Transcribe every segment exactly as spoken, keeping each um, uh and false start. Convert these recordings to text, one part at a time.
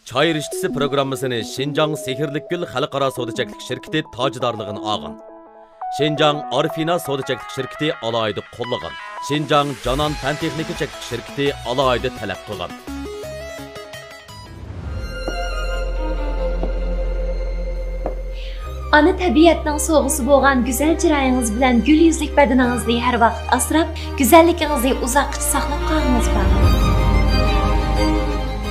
چاي رىشتىسى پروگراممىسىنى شىنجاڭ سېھىرلىك گۈل خەلقئارا سودا چەكلىك شىركىتى تاجدارلىقىنى ئالغان. شىنجاڭ ئارفىنا سودا چەكلىك شىركىتى ئالاھىدە قوللىغان. شىنجاڭ جانان پەن تېخنىكا چەكلىك شىركىتى ئالاھىدە تەلەپ قىلغان. ئانا تەبىئەتنىڭ سوۋغىسى بولغان گۈزەل چىرايىڭىز بىلەن گۈل يۈزلۈك بەدىنىڭىزنى ھەر ۋاقىت ئاسراپ، گۈزەللىكىڭىزنى ئۇزاققىچە ساقلاپ قالغىڭىز بار.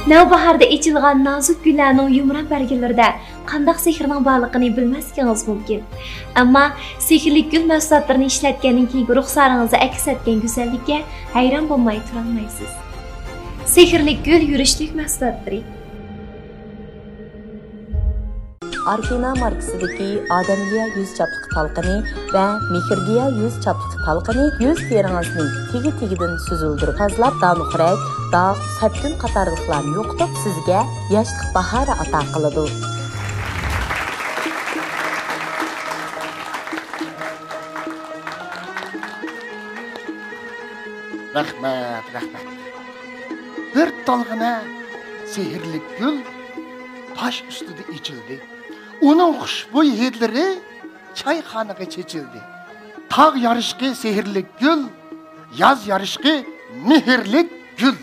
نەۋباھاردا ئېچىلغان نازۇك گۈللەرنىڭ يۇمران بەرگىلىرىدە قانداق سېھىرنىڭ بارلىقىنى بىلمەسلىكىڭىز مۇمكىن. ئەمما سېھىرلىك گۈل مەھسۇلاتلىرىنى ئىشلەتكەندىن كېيىنكى رۇخسارىڭىزدا ئەكس ئەتكەن گۈزەللىككە ھەيران بولماي تۇرالمايسىز. سېھىرلىك گۈل يۈرۈشلۈك مەھسۇلاتلىرى. ئارفىنا ماركىسىدىكى ئادەملىيا يۈز چاپلىقى تالقىنى ۋە مېھرىدىيا يۈز چاپلىقى تالقىنى يۈز تېرىڭىزنى تېگى-تېگىدىن سۈزۈلدۈرۈپ تازىلاپ، دانىخورەك، داغ، سەپكۈن قاتارلىقلارنى يوقىتىپ، سىزگە ياشلىق باھارى ئاتا قىلىدۇ. رەھمەت، رەھمەت. بىر تالغىنە سېھىرلىك گۈل تاش ئۈستىدە ئېچىلدى. ئۇنىڭ خۇشبۇي ھىدلىرى چايخانىغا چېچىلدى. تاغ يارىشقى سېھىرلىك گۈل، ياز يارىشقى مېھىرلىك گۈل.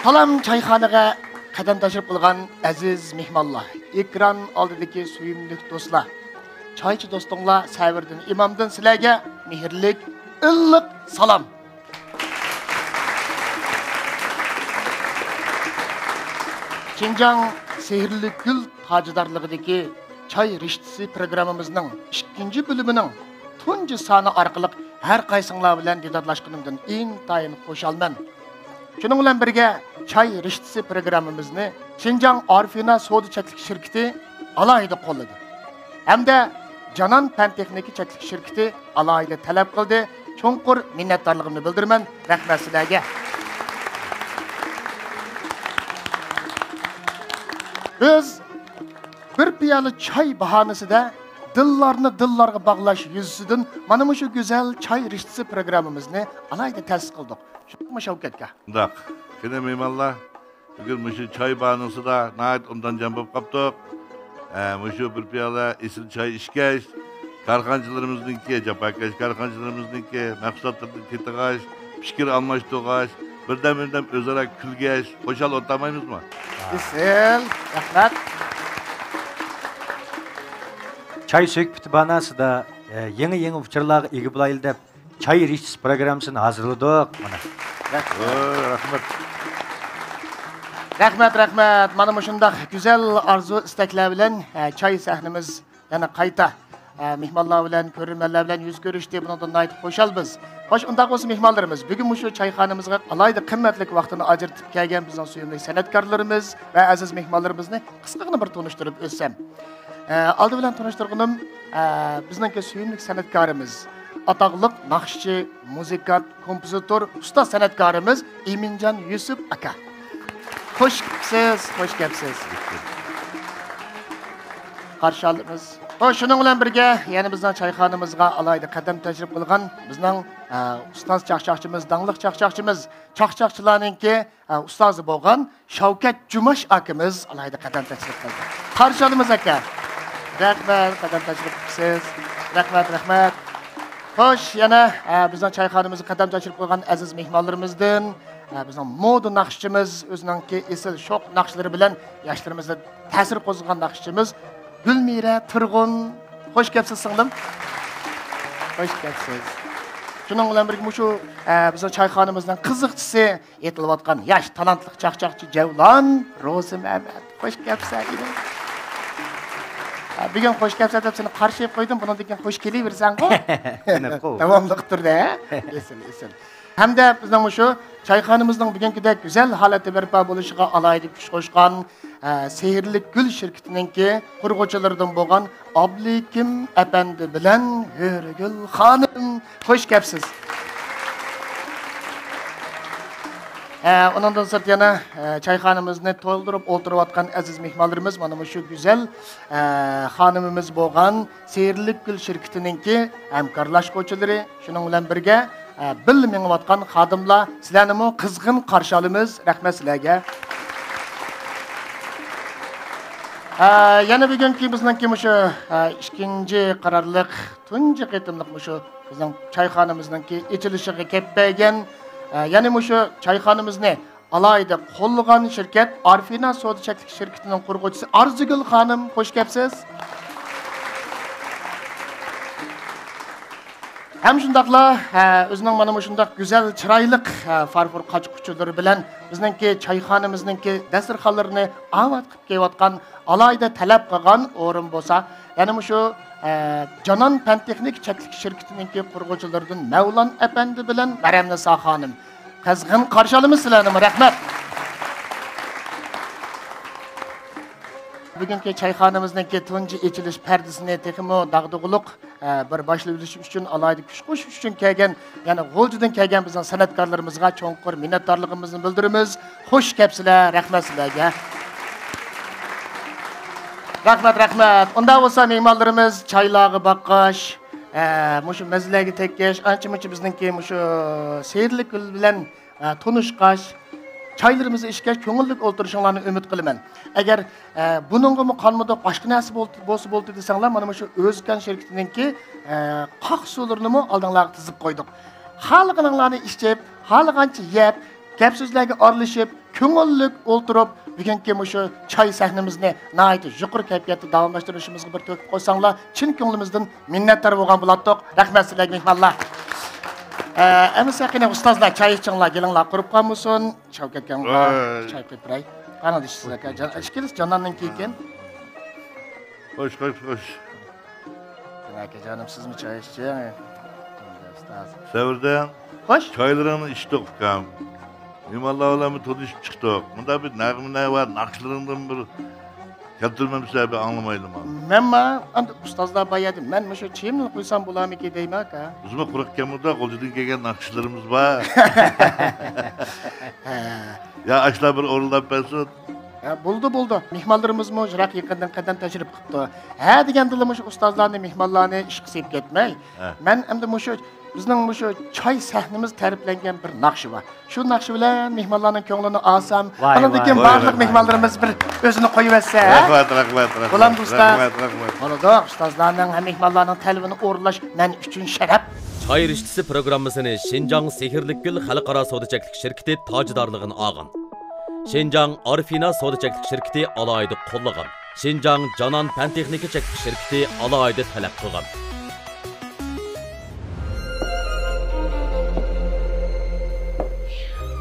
سالام چايخانىغا قەدەم تەشرىپ قىلغان ئەزىز مېھمانلار، ئېكران ئالدىدىكى سۆيۈملۈك دوستلار، چايچى دوستۇڭلار سەۋرىدىن ئىمامدىن سىلەرگە مېھىرلىك، ئىللىق سالام. شىنجاڭ سېھىرلىك گۈل تاجىدارلىقىدىكى چاي رىشتىسى پروگراممىمىزنىڭ ئىككىنچى بۆلۈمىنىڭ تۇنجى سانى ئارقىلىق ھەر قايسىڭلار بىلەن دىدارلاشقىنىمدىن ئىنتايىن خۇشالمەن. شۇنىڭ بىلەن بىرگە، چاي رىشتىسى پروگراممىمىزنى شىنجاڭ ئارفىنا سودا چەكلىك شىركىتى ئالاھىدە قوللىدى ھەمدە جانان پەن تېخنىكا چەكلىك شىركىتى ئالاھىدە تەلەپ قىلدى. چوڭقۇر مىننەتدارلىقىمنى بىلدۈرىمەن. رەھمەت سىلەرگە. بىز بىر پىيالە چاي باھانىسىدە دىللارنى دىللارغا باغلاش يۈزىسىدىن مانا مۇشۇ گۈزەل چاي رىشتىسى پروگراممىمىزنى ئالاھىدە تەسىس قىلدۇق. شۇنداقمۇ، شەۋكەت ئاكا؟ شۇنداق. قېنى مېھمانلار، بۈگۈن مۇشۇ چاي باھانىسىدا ناھايىتى ئوبدان جەم بولۇپ قاپتۇق. ھە، مۇشۇ بىر پىيالە ئېسىل چاي ئىچكەچ، كارخانىچىلىرىمىزنىڭكى، جاپاكەش كارخانىچىلىرىمىزنىڭكى مەھسۇلاتلىرىنى تېتىغاچ، پىكىر ئالماشتۇرغاچ، بىردەم-بىردەم ئۆزئارا كۈلگەچ، خۇشال ئولتۇرمايمىزمۇ؟ ئېسىل، رەھمەت. چاي سۆھبىتى باھانىسىدا، ئە، يېڭى-يېڭى ئۇچۇرلارغا ئىگە بولايلى دەپ، چاي رىشتىسى پروگراممىسىنى ھازىرلىدۇق، مانا. رەھمەت. ۋاي، رەھمەت. رەھمەت، رەھمەت. مانا مۇشۇنداق گۈزەل ئارزۇ-ئىستەكلەر بىلەن، ئە، چاي سەھنىمىز يەنە قايتا، ئە، مېھمانلار بىلەن، كۆرۈرمەنلەر بىلەن يۈز كۆرۈشتى. بۇنىڭدىن ناھايىتى خۇشال بىز. خوش، ئۇنداق بولسا مېھمانلىرىمىز، بۈگۈن مۇشۇ چايخانىمىزغا ئالاھىدە قىممەتلىك ۋاقتىنى ئاجرىتىپ كەلگەن بىزنىڭ سۆيۈملۈك سەنئەتكارلىرىمىز ۋە ئەزىز مېھمانلىرىمىزنى قىسقىغىنا بىر تونۇشتۇرۇپ ئۆتسەم. ئە، ئالدى بىلەن تونۇشتۇرغىنىم، ئە، بىزنىڭكى سۆيۈملۈك سەنئەتكارىمىز، ئاتاقلىق ناخشىچى، مۇزىكانت، كومپوزىتور، ئۇستاز سەنئەتكارىمىز ئىمىنجان يۈسۈپ ئاكا. خوش كەپسىز، خوش كەپسىز. قارشى ئالىمىز. خوش، شۇنىڭ بىلەن بىرگە يەنە بىزنىڭ چايخانىمىزغا ئالاھىدە قەدەم تەشرىپ قىلغان بىزنىڭ، ئە، ئۇستاز چاقچاقچىمىز، داڭلىق چاقچاقچىمىز، چاقچاقچىلارنىڭكى ئە، ئۇستازى بولغان شەۋكەت جۇماش ئاكىمىز ئالاھىدە قەدەم تەشرىپ قىلدى. قارشى ئالىمىز ئاكا. رەھمەت، قەدەم تەشرىپ قىپسىز. رەھمەت، رەھمەت. خوش، يەنە، ئە، بىزنىڭ چايخانىمىزغا قەدەم تەشرىپ قىلغان ئەزىز مېھمانلىرىمىزدىن، ئە، بىزنىڭ مودا ناخشىچىمىز، ئۆزىنىڭكى ئېسىل شوخ ناخشىلىرى بىلەن ياشلىرىمىزدا تەسىر قوزغىغان ناخشىچىمىز گۈلمىرە تۇرغۇن. خوش كەپسىز، سىڭلىم. خوش كەپسىز. شۇنىڭ بىلەن بىرگە مۇشۇ، ئە، بىزنىڭ چايخانىمىزنىڭ قىزىقچىسى، ئېيتىلىۋاتقان ياش تالانتلىق چاقچاقچى جەۋلان روزىمەمەت. خوش كەپسەن ئىنىم. ھە، بۈگۈن خوش كەپسەن دەپ سېنى قارشى ئېلىپ قويدۇم، بۇنىڭدىن كېيىن خوش كېلىۋېرىسەنغۇ. داۋاملىق تۇردى، ھە؟ ئېسىل، ئېسىل. ھەمدە بىزنىڭ مۇشۇ چايخانىمىزنىڭ بۈگۈنكىدەك گۈزەل ھالەتتە بەرپا بولۇشىغا ئالاھىدە كۈچ قوشقان، ئە، سېھىرلىك گۈل شىركىتىنىڭكى قۇرغۇچىلىرىدىن بولغان ئابلىكىم ئەپەندى بىلەن ھۆرىگۈل خانىم، خوش كەپسىز. ئە، ئۇنىڭدىن سىرت يەنە، ئە، چايخانىمىزنى تولدۇرۇپ ئولتۇرۇۋاتقان ئەزىز مېھمانلىرىمىز مانا مۇشۇ گۈزەل، ئە، خانىمىمىز بولغان سېھىرلىك گۈل شىركىتىنىڭكى ھەمكارلاشقۇچىلىرى، شۇنىڭ بىلەن بىرگە، ئە، بىللە مېڭىۋاتقان خادىملار، سىلەرنىمۇ قىزغىن قارشى ئالىمىز. رەھمەت سىلەرگە. ئە، يەنە بۈگۈنكى بىزنىڭكى مۇشۇ، ئە، ئىككىنچى قارارلىق، تۇنجى قېتىملىق مۇشۇ بىزنىڭ چايخانىمىزنىڭكى ئېچىلىشىغا كەپ بەرگەن، ئە، يەنە مۇشۇ چايخانىمىزنى ئالاھىدە قوللىغان شىركەت ئارفىنا سودا چەكلىك شىركىتىنىڭ قۇرغۇچىسى ئارزۇگۈل خانىم، خوش كەپسىز. ھەم شۇنداقلا، ھە، ئۆزىنىڭ مانا مۇشۇنداق گۈزەل، چىرايلىق، ھە، فارفور قاچا-قۇچىلىرى بىلەن بىزنىڭكى چايخانىمىزنىڭكى دەستۇرخانلىرىنى ئاۋات قىلىپ كېلىۋاتقان، ئالاھىدە تەلەپ قىلغان ئورۇن بولسا، يەنە مۇشۇ، ھە، جانان پەن تېخنىكا چەكلىك شىركىتىنىڭكى قۇرغۇچىلىرىدىن مەۋلان ئەپەندى بىلەن مەريەمنىسا خانىم. قىزغىن قارشى ئالىمىز سىلەرنىمۇ، رەھمەت. بۈگۈنكى چايخانىمىزنىڭكى تۇنجى ئېچىلىش پەردىسىنى تېخىمۇ داغدۇغىلىق، ئە، بىر باشلىۋېلىش ئۈچۈن، ئالاھىدە كۈچ قوشۇش ئۈچۈن كەلگەن يەنە غۇلجىدىن كەلگەن بىزنىڭ سەنئەتكارلىرىمىزغا چوڭقۇر مىننەتدارلىقىمىزنى بىلدۈرىمىز. خوش كەپسىلەر، رەھمەت سىلەرگە. رەھمەت، رەھمەت. ئۇنداق بولسا مېھمانلىرىمىز چايلارغا باققاچ، ئە، مۇشۇ مەززىلەرگە تەگكەچ، ئانچە-مۇنچە بىزنىڭكى مۇشۇ سېھىرلىك گۈل بىلەن، ئە، تونۇشقاچ، چايلىرىمىزنى ئىچكەچ، كۆڭۈللۈك ئولتۇرۇشۇڭلارنى ئۈمىد قىلىمەن. ئەگەر، ئە، بۇنىڭغىمۇ قانمىدۇق، باشقا نەرسە بول-، بولسا بولدى دېسەڭلار، مانا مۇشۇ ئۆزكان شىركىتىنىڭكى، ئە، قاق سۇلىرىنىمۇ ئالدىڭلارغا تىزىپ قويدۇق. خالىغىنىڭلارنى ئىچىپ، خالىغانچە يەپ، گەپ-سۆزلەرگە ئارىلىشىپ، كۆڭۈللۈك ئولتۇرۇپ، بۈگۈنكى مۇشۇ چاي سەھنىمىزنى ناھايىتى يۇقىرى كەيپىياتتا داۋاملاشتۇرۇشىمىزغا بىر تۆھپە قوشساڭلار، چىن كۆڭلىمىزدىن مىننەتدار بولغان بولاتتۇق. رەھمەت سىلەرگە، مېھمانلار. ئە، ئەمىسە قېنى ئۇستازلار، چاي ئىچىڭلار، گېلىڭلار قۇرۇپ قالمىسۇن. شەۋكەت ئاكاڭغا ئەي. چاي قۇيۇپ بېرەي. قانىدى ئىچىسىز ئاكا. جان-، ئىچكىلىس جاناننىڭكى ئىكەن. خوش، خوش، خوش. ئاكا جانىم، سىزمۇ چاي ئىچىڭ. ئۇستاز. سەۋردىن. خوش. چايلىرىڭنى ئىچتۇق، ئۇكام. مېھمانلار بىلەن بىر تونۇشۇپ چىقتۇق. مۇنداق بىر نەغمە نەۋە ناخشىلىرىڭدىن بىر كەلتۈرمەمسە بىر ئاڭلىمايلىما. مەنما ئەمدى ئۇستازلار بار يەردە مەن مۇشۇ چېيىمنى قۇيسام بولارمىكىن دەيمەن ئاكا. بىزمۇ قۇرۇق ئىكەنمۇ، غۇلجىدىن كەلگەن ناخشىچىلىرىمىز بار. ھە. يا ئاشۇلار بىر ئورۇنلاپ بەرسۇن. ھە، بولدى، بولدى. مېھمانلىرىمىزمۇ يىراق يېقىندىن قەدەم تەشرىپ قىپتۇ. ھە دېگەندىلا مۇشۇ ئۇستازلارنى، مېھمانلارنى ئىشقا سېلىپ كەتمەي. ھە. مەن ئەمدى مۇشۇ بىزنىڭ مۇشۇ چاي سەھنىمىز تەرىپلەنگەن بىر ناخشا بار. شۇ ناخشا بىلەن مېھمانلارنىڭ كۆڭلىنى ئالسام، ۋاي، ئاندىن ۋاي، كېيىن ۋاي، بارلىق ۋاي، مېھمانلىرىمىز ۋاي. بىر ئۆزىنى قويۇۋەتسە، ھە؟ رەھمەت، رەھمەت، رەھمەت. بولامدۇ، ئۇستاز؟ رەھمەت، رەھمەت. بولىدۇ، ئۇستازلارنىڭ ھەم مېھمانلارنىڭ تەلىپىنى ئورۇنلاش مەن ئۈچۈن شەرەپ. چاي رىشتىسى پروگراممىسىنى شىنجاڭ سېھىرلىك گۈل خەلقئارا سودا چەكلىك شىركىتى تاجىدارلىقىنى ئالغان. شىنجاڭ ئارفىنا سودا چەكلىك شىركىتى ئالاھىدە قوللىغان. شىنجاڭ جانان پەن تېخنىكا چەكلىك شىركىتى ئالاھىدە تەلەپ قىلغان.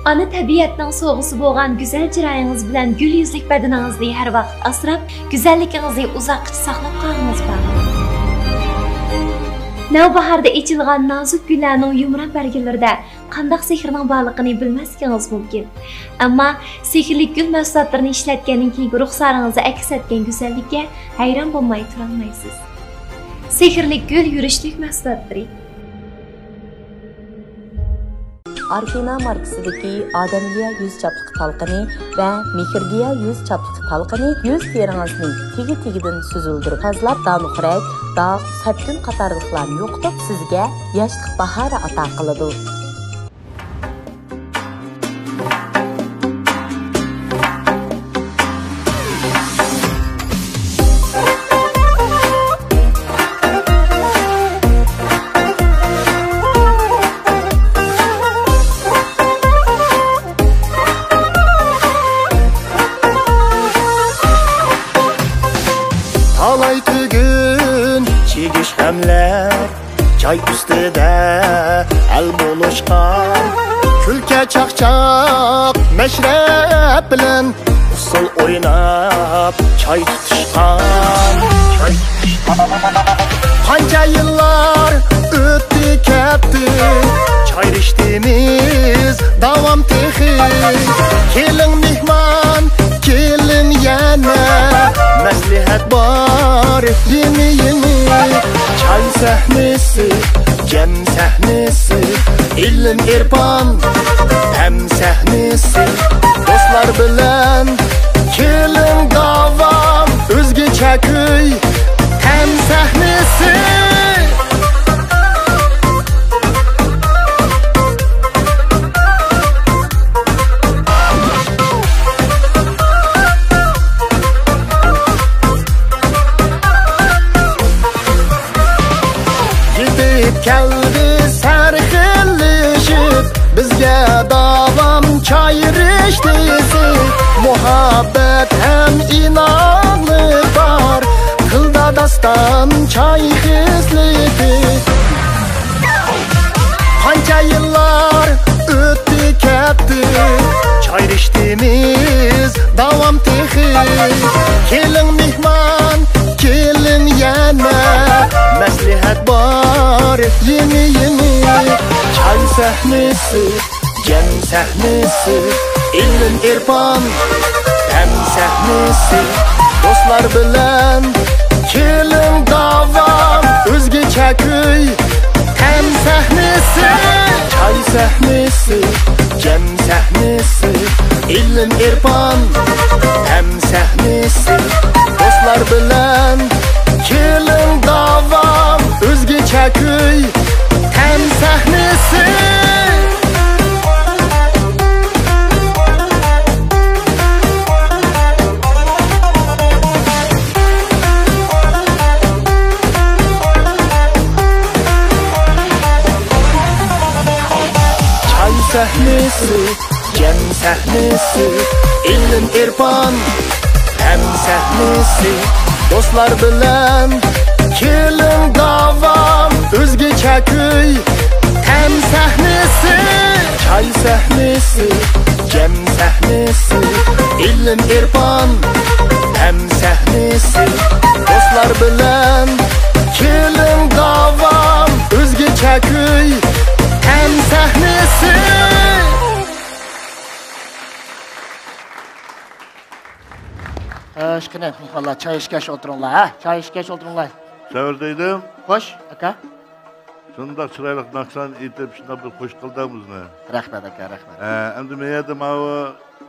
ئانا تەبىئەتنىڭ سوۋغىسى بولغان گۈزەل چىرايىڭىز بىلەن گۈل يۈزلۈك بەدىنىڭىزنى ھەر ۋاقىت ئاسراپ، گۈزەللىكىڭىزنى ئۇزاققىچە ساقلاپ قالغىنىڭىز بار. نەۋباھاردا ئېچىلغان نازۇك گۈللەرنىڭ يۇمران بەرگىلىرىدە قانداق سېھىرنىڭ بارلىقىنى بىلمەسلىكىڭىز مۇمكىن. ئەمما سېھىرلىك گۈل مەھسۇلاتلىرىنى ئىشلەتكەندىن كېيىنكى رۇخسارىڭىزدا ئەكس ئەتكەن گۈزەللىككە ھەيران بولماي تۇرالمايسىز. سېھىرلىك گۈل يۈرۈشلۈك مەھسۇلاتلىرى. ئارفىنا ماركىسىدىكى ئادەمگىيا يۈز چاپلىقى تالقىنى ۋە مېھىرگىيا يۈز چاپلىقى تالقىنى يۈز تېرىڭىزنى تېگى-تېگىدىن سۈزۈلدۈرۈپ تازىلاپ، دانىخورەك، داغ، سەپتۈن قاتارلىقلارنى يوقىتىپ، سىزگە ياشلىق باھارى ئاتا قىلىدۇ. تالايتۈگۈن چىگىش غەملەر، چاي ئۈستىدە ئەل بولۇشقان، كۈلكە چاقچاق مەشرەپ بىلەن ئۇسسۇل ئويناپ چاي تۇتۇشقان. قانچە يىللار ئۆتتى كەتتى، چاي رىشتىمىز داۋام تېخى. كېلىڭ مېھمان، كېلىڭ يەنە، مەسلىھەت بار يېڭى-يېڭى. چاي سەھنىسى، جەم سەھنىسى، ئىلىم-ئېرپان، پەم سەھنىسى. دوستلار بىلەن كېلىڭ داۋام، ئۆزگىچە كۈي، تەم سەھنىسى. يىللار ئۆتتى كەتتى، چاي رىشتىمىز داۋام تېخى. كېلىڭ مېھمان، كېلىڭ يەنە، مەسلىھەت بار يېڭى يېڭى. چاي سەھنىسى، جەم سەھنىسى، ئىلىم ئېرپان، پەن سەھنىسى، دوستلار بىلەن كېلىڭ داۋام. ئۆزگىچە كۈي، تەم سەھنىسى، چاي سەھنىسى، جەم سەھنىسى، ئىلىم ئېرپان، پەن سەھنىسى، دوستلار بىلەن كېلىڭ داۋام. ئۆزگىچە كۈي، تەم سەھنىسى. چاي سەھنىسى، جەم سەھنىسى، ئىلىم ئېرپان، پەن سەھنىسى، دوستلار بىلەن كېلىڭ داۋام. ئۆزگىچە كۈي، تەم سەھنىسى، چاي سەھنىسى، جەم سەھنىسى، ئىلىم ئېرپان، پەن سەھنىسى، دوستلار بىلەن كېلىڭ داۋام. ئۆزگىچە كۈي، تەم سەھنىسى. خوش، قېنى، مېھمانلار، چاي ئىچكەچ ئولتۇرۇڭلار، ھە؟ چاي ئىچكەچ ئولتۇرۇڭلار. سەۋر دەيدۇ. خوش، ئاكا. شۇنداق چىرايلىق ناخشىلارنى ئېيتىپ، شۇنداق بىر خوش قىلدىڭ بىزنى. رەھمەت، ئاكا، رەھمەت. ھە، ئەمدى مەن يەردە ماۋۇ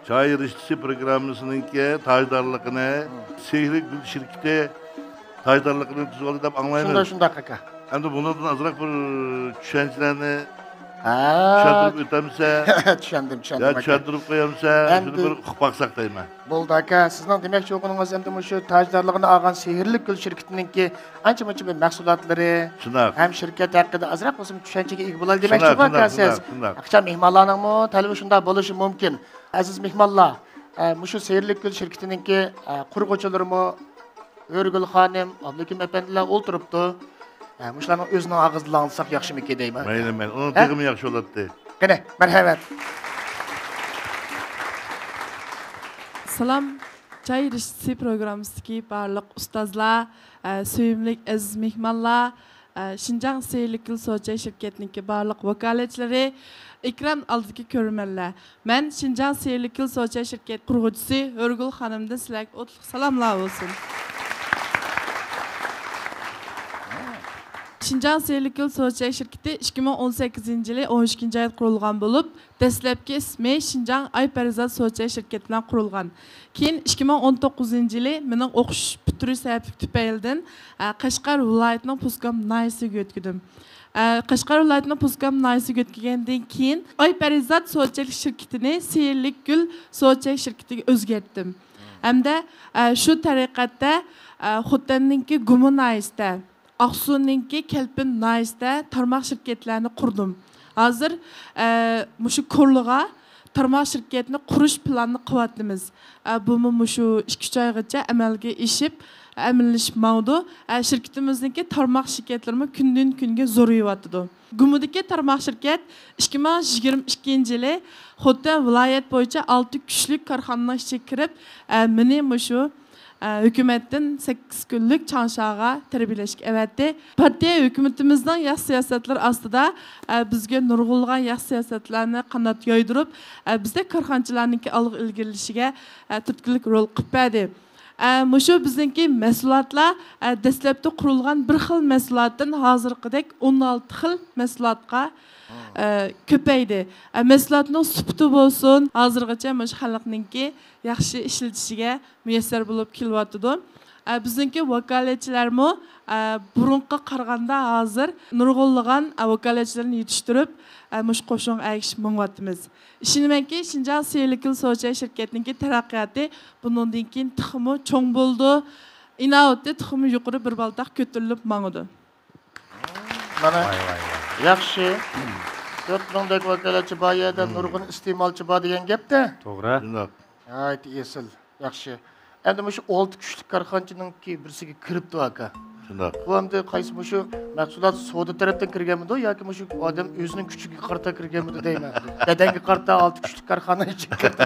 چاي رىشتىسى پروگراممىسىنىڭكى تاجدارلىقىنى، سېھرىي گۈل شىركىتى تاجدارلىقىنى تۈزۈۋالدى دەپ ئاڭلايمەن. شۇنداق، شۇنداق، ئاكا. ئەمدى بۇنىڭدىن ئازراق بىر چۈشەنچىلەرنى ھە. چۈشەندۈرۈپ ئۆتەمسە؟ چۈشەندىم، چۈشەندىم، يا ئاكا. چۈشەندۈرۈپ قويامسە؟ ئەمدى شۇنى بىر ئۇقۇپ باقساق دەيمەن. بولدى، ئاكا. سىزنىڭ دېمەكچى بولغىنىڭىز ئەمدى مۇشۇ تاجدارلىقىنى ئالغان سېھىرلىك گۈل شىركىتىنىڭكى ئانچە-مۇنچە بىر مەھسۇلاتلىرى شۇنداق. ھەم شىركەت ھەققىدە ئازراق بولسىمۇ چۈشەنچىگە ئىگە بولاي دېمەكچى شۇنداق، بۇ، ئاكا، شۇنداق، سىز. شۇنداق، شۇنداق. ئاكىچان، مېھمانلارنىڭمۇ تەلىپى شۇنداق بولۇشى مۇمكىن. ئەزىز مېھمانلار، ئە، مۇشۇ سېھىرلىك گۈل شىركىتىنىڭكى، ئە، قۇرغۇچىلىرىمۇ ھۆرگۈل خانىم، ئابلىكىم ئەپەندىلەر ئولتۇرۇپتۇ. ئە، مۇشۇلارنىڭ ئۆزىنىڭ ئاغزىدىن ئاڭلىساق ياخشىمىكىن دەيمەن. مەيلى، مەيلى. ئۇنىڭ ھە؟ تېخىمۇ ياخشى بولاتتى. قېنى، مەرھەمەت. سالام، چاي رىشتىسى پروگراممىسىدىكى بارلىق ئۇستازلار، ئە، سۆيۈملۈك ئەزىز مېھمانلار، ئە، شىنجاڭ سېھىرلىك گۈل سوچاي شىركەتنىڭكى بارلىق ۋاكالەتچىلىرى، ئېكران ئالدىدىكى كۆرۈرمەنلەر. مەن شىنجاڭ سېھىرلىك گۈل سوچاي شىركەت قۇرغۇچىسى ھۆرگۈل خانىمدىن سىلەرگە ئوتلۇق سالاملار بولسۇن. شىنجاڭ سېھىرلىك گۈل سوچاي شىركىتى ئىككى مىڭ ئون سەككىزىنچى يىلى ئون ئىككىنچى ئايدا قۇرۇلغان بولۇپ، دەسلەپكى ئىسمى شىنجاڭ ئاي پەرىزات سوچاي شىركىتى بىلەن قۇرۇلغان. كېيىن ئىككى مىڭ ئون توققۇزىنچى يىلى مېنىڭ ئوقۇش پۈتتۈرۈش سەۋەبلىك تۈپەيلىدىن، ئە، قەشقەر ۋىلايىتىنىڭ پۇسكام ناھىيەسىگە يۆتكىدىم. ئە، قەشقەر ۋىلايىتىنىڭ پۇسكام ناھىيەسىگە يۆتكىگەندىن كېيىن، ئاي پەرىزات سوچايلىق شىركىتىنى سېھىرلىك گۈل سوچاي شىركىتىگە ئۆزگەرتتىم. ھەمدە، ئە، شۇ تەرىقەتتە، ئە، خوتەننىڭكى گۇما ناھىيەسىدە، ئاقسۇنىڭكى كەلپىن ناھىيەسىدە تارماق شىركەتلەرنى قۇردۇم. ھازىر، ئە، مۇشۇ كورلىغا تارماق شىركەتنى قۇرۇش پىلانىنى قىلىۋاتىمىز. ئە، بۇمۇ مۇشۇ ئىككى ئۈچ ئايغىچە ئەمەلگە ئېشىپ، ئەمەلىيلىشىپ ماڭىدۇ. ئە، شىركىتىمىزنىڭكى تارماق شىركەتلىرىمۇ كۈندىن كۈنگە زورىيىۋاتىدۇ. گۇمىدىكى تارماق شىركەت ئىككى مىڭ يىگىرمە ئىككىنچى يىلى خوتەن ۋىلايەت بويىچە ئالتە كۈچلۈك كارخانىنىڭ ئىچىگە كىرىپ، ئە، مېنى مۇشۇ، ئە، ھۆكۈمەتتىن سەككىز كۈنلۈك چاڭشاغا تەربىيەلەشكە ئەۋەتتى. پارتىيە ھۆكۈمىتىمىزنىڭ ياخشى سىياسەتلىرى ئاستىدا، ئە، بىزگە نۇرغۇنلىغان ياخشى سىياسەتلەرنى قانات يايدۇرۇپ، ئە، بىزدەك كارخانىچىلارنىڭكى ئالغا ئىلگىرىلىشىگە، ئە، تۈرتكىلىك رول قىلىپ بەردى. ئە، مۇشۇ بىزنىڭكى مەھسۇلاتلار، ئە، دەسلەپتە قۇرۇلغان بىر خىل مەھسۇلاتتىن ھازىرقىدەك ئون ئالتە خىل مەھسۇلاتقا، ئە، كۆپەيدى. ئە، مەھسۇلاتنىڭ سۈپىتى بولسۇن، ھازىرغىچە مۇشۇ خەلقنىڭكى ياخشى ئىشلىتىشىگە مۇيەسسەر بولۇپ كېلىۋاتىدۇ. ئە، بىزنىڭكى ۋاكالەتچىلەرمۇ، ئە، بۇرۇنقىغا قارىغاندا ھازىر نۇرغۇنلىغان، ئە، ۋاكالەتچىلەرنى يېتىشتۈرۈپ، ئە، مۇشۇ قوشۇنغا ئەگىشىپ مېڭىۋاتىمىز. ئىشىنىمەنكى، شىنجاڭ سېھىرلىك گۈل سوچاي شىركەتنىڭكى تەرەققىياتى بۇنىڭدىن كېيىن تېخىمۇ چوڭ بولىدۇ، ئىناۋىتى تېخىمۇ يۇقىرى بىر بالداق كۆتۈرۈلۈپ ماڭىدۇ. مانا، ۋاي، ۋاي، ۋاي. ياخشى. تۆت مىڭدەك ۋاكالەتچى بار يەردە نۇرغۇن ئىستېمالچى بار دېگەن گەپتە. توغرا. شۇنداق. ناھايىتى ئېسىل. ياخشى. ئەمدى مۇشۇ ئالتە كۈچلۈك كارخانىچىنىڭكى بىرسىگە كىرىپتۇ، ئاكا. شۇنداق. بۇ ئەمدى قايسى مۇشۇ مەھسۇلات سودا تەرەپتىن كىرگەنمىدۇ ياكى مۇشۇ ئادەم ئۆزىنىڭ كۈچىگە قارىتا كىرگەنمىدۇ دەيمەن. بەدەنگە قارىتا ئالتە كۈچلۈك كارخانا ئىچىگە كىردى.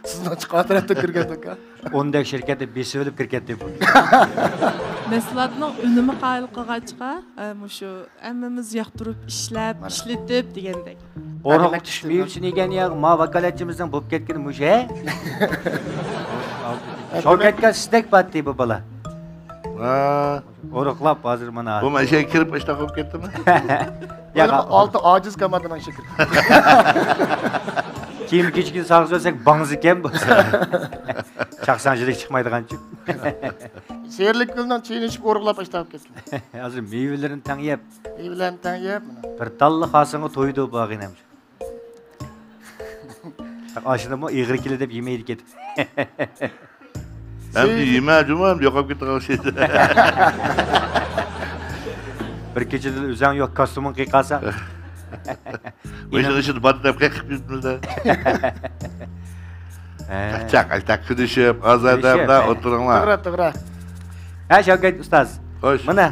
سىزنىڭ چىققان تەرەپتىن كىرگەندۇ ئاكا. ئوندەك شىركەتنى بېسىۋېلىپ كىرگەنتى بۇ. مەھسۇلاتنىڭ ئۈنۈمى قايىل قىلغاچقا، ئە، مۇشۇ ھەممىمىز ياقتۇرۇپ ئىشلەپ، مانا. ئىشلىتىپ دېگەندەك. ئورۇق تۇتۇش مېۋىسىنى يېگەن يا، ما ۋاكالەتچىمىزنىڭ بولۇپ كەتكىنى مۇشۇ، ھە؟ شاۋكەتكە سىزدەك باتتى بۇ بالا. ھا. ئورۇقلاپ ھازىر مانا. بۇ مەشەگە كىرىپ ئىشتاق بولۇپ كەتتىمۇ؟ ياق. ئالتە ئاجىز كامادىنىڭ شېكىرى. كىيىم كېچىكىنى ساغىز بەرسەك باڭزىكەن بۇ. چاقساڭ جىلىك چىقمايدىغانچۇ. سېرىلىك گۈلنىڭ چېيىنى ئىچىپ ئورۇقلاپ ئىشتاق بولۇپ كەتتى. ھازىر مېۋىلىرىنى تەڭ يەپ. مېۋىلەرنى تەڭ يەپ. بىر تاللا خاسىڭغا تويىدۇ بارغىنەم. ئاشۇنىمۇ ئېغىر كېلە دەپ يېمەيدىكەن. ئەمدى يېمە جۇمۇ، ئەمدى يوقاپ كېتىدىغان ئوخشايدۇ. بىر كېچىدىن ئۆزۈڭ يوق، كاستيۇمۇڭ قىيقالسا. مۇشۇنىڭ ئىچىدە بار دەپ قېقىپ يۈرىمىز-دە. ھە. چاق، ئاشتاق كۈلۈشۈپ، ئازادە كۈلۈشۈپ، ھە. ئولتۇرۇڭلار. توغرا، توغرا. ھە، شاۋكەت ئۇستاز. خوش. مانا،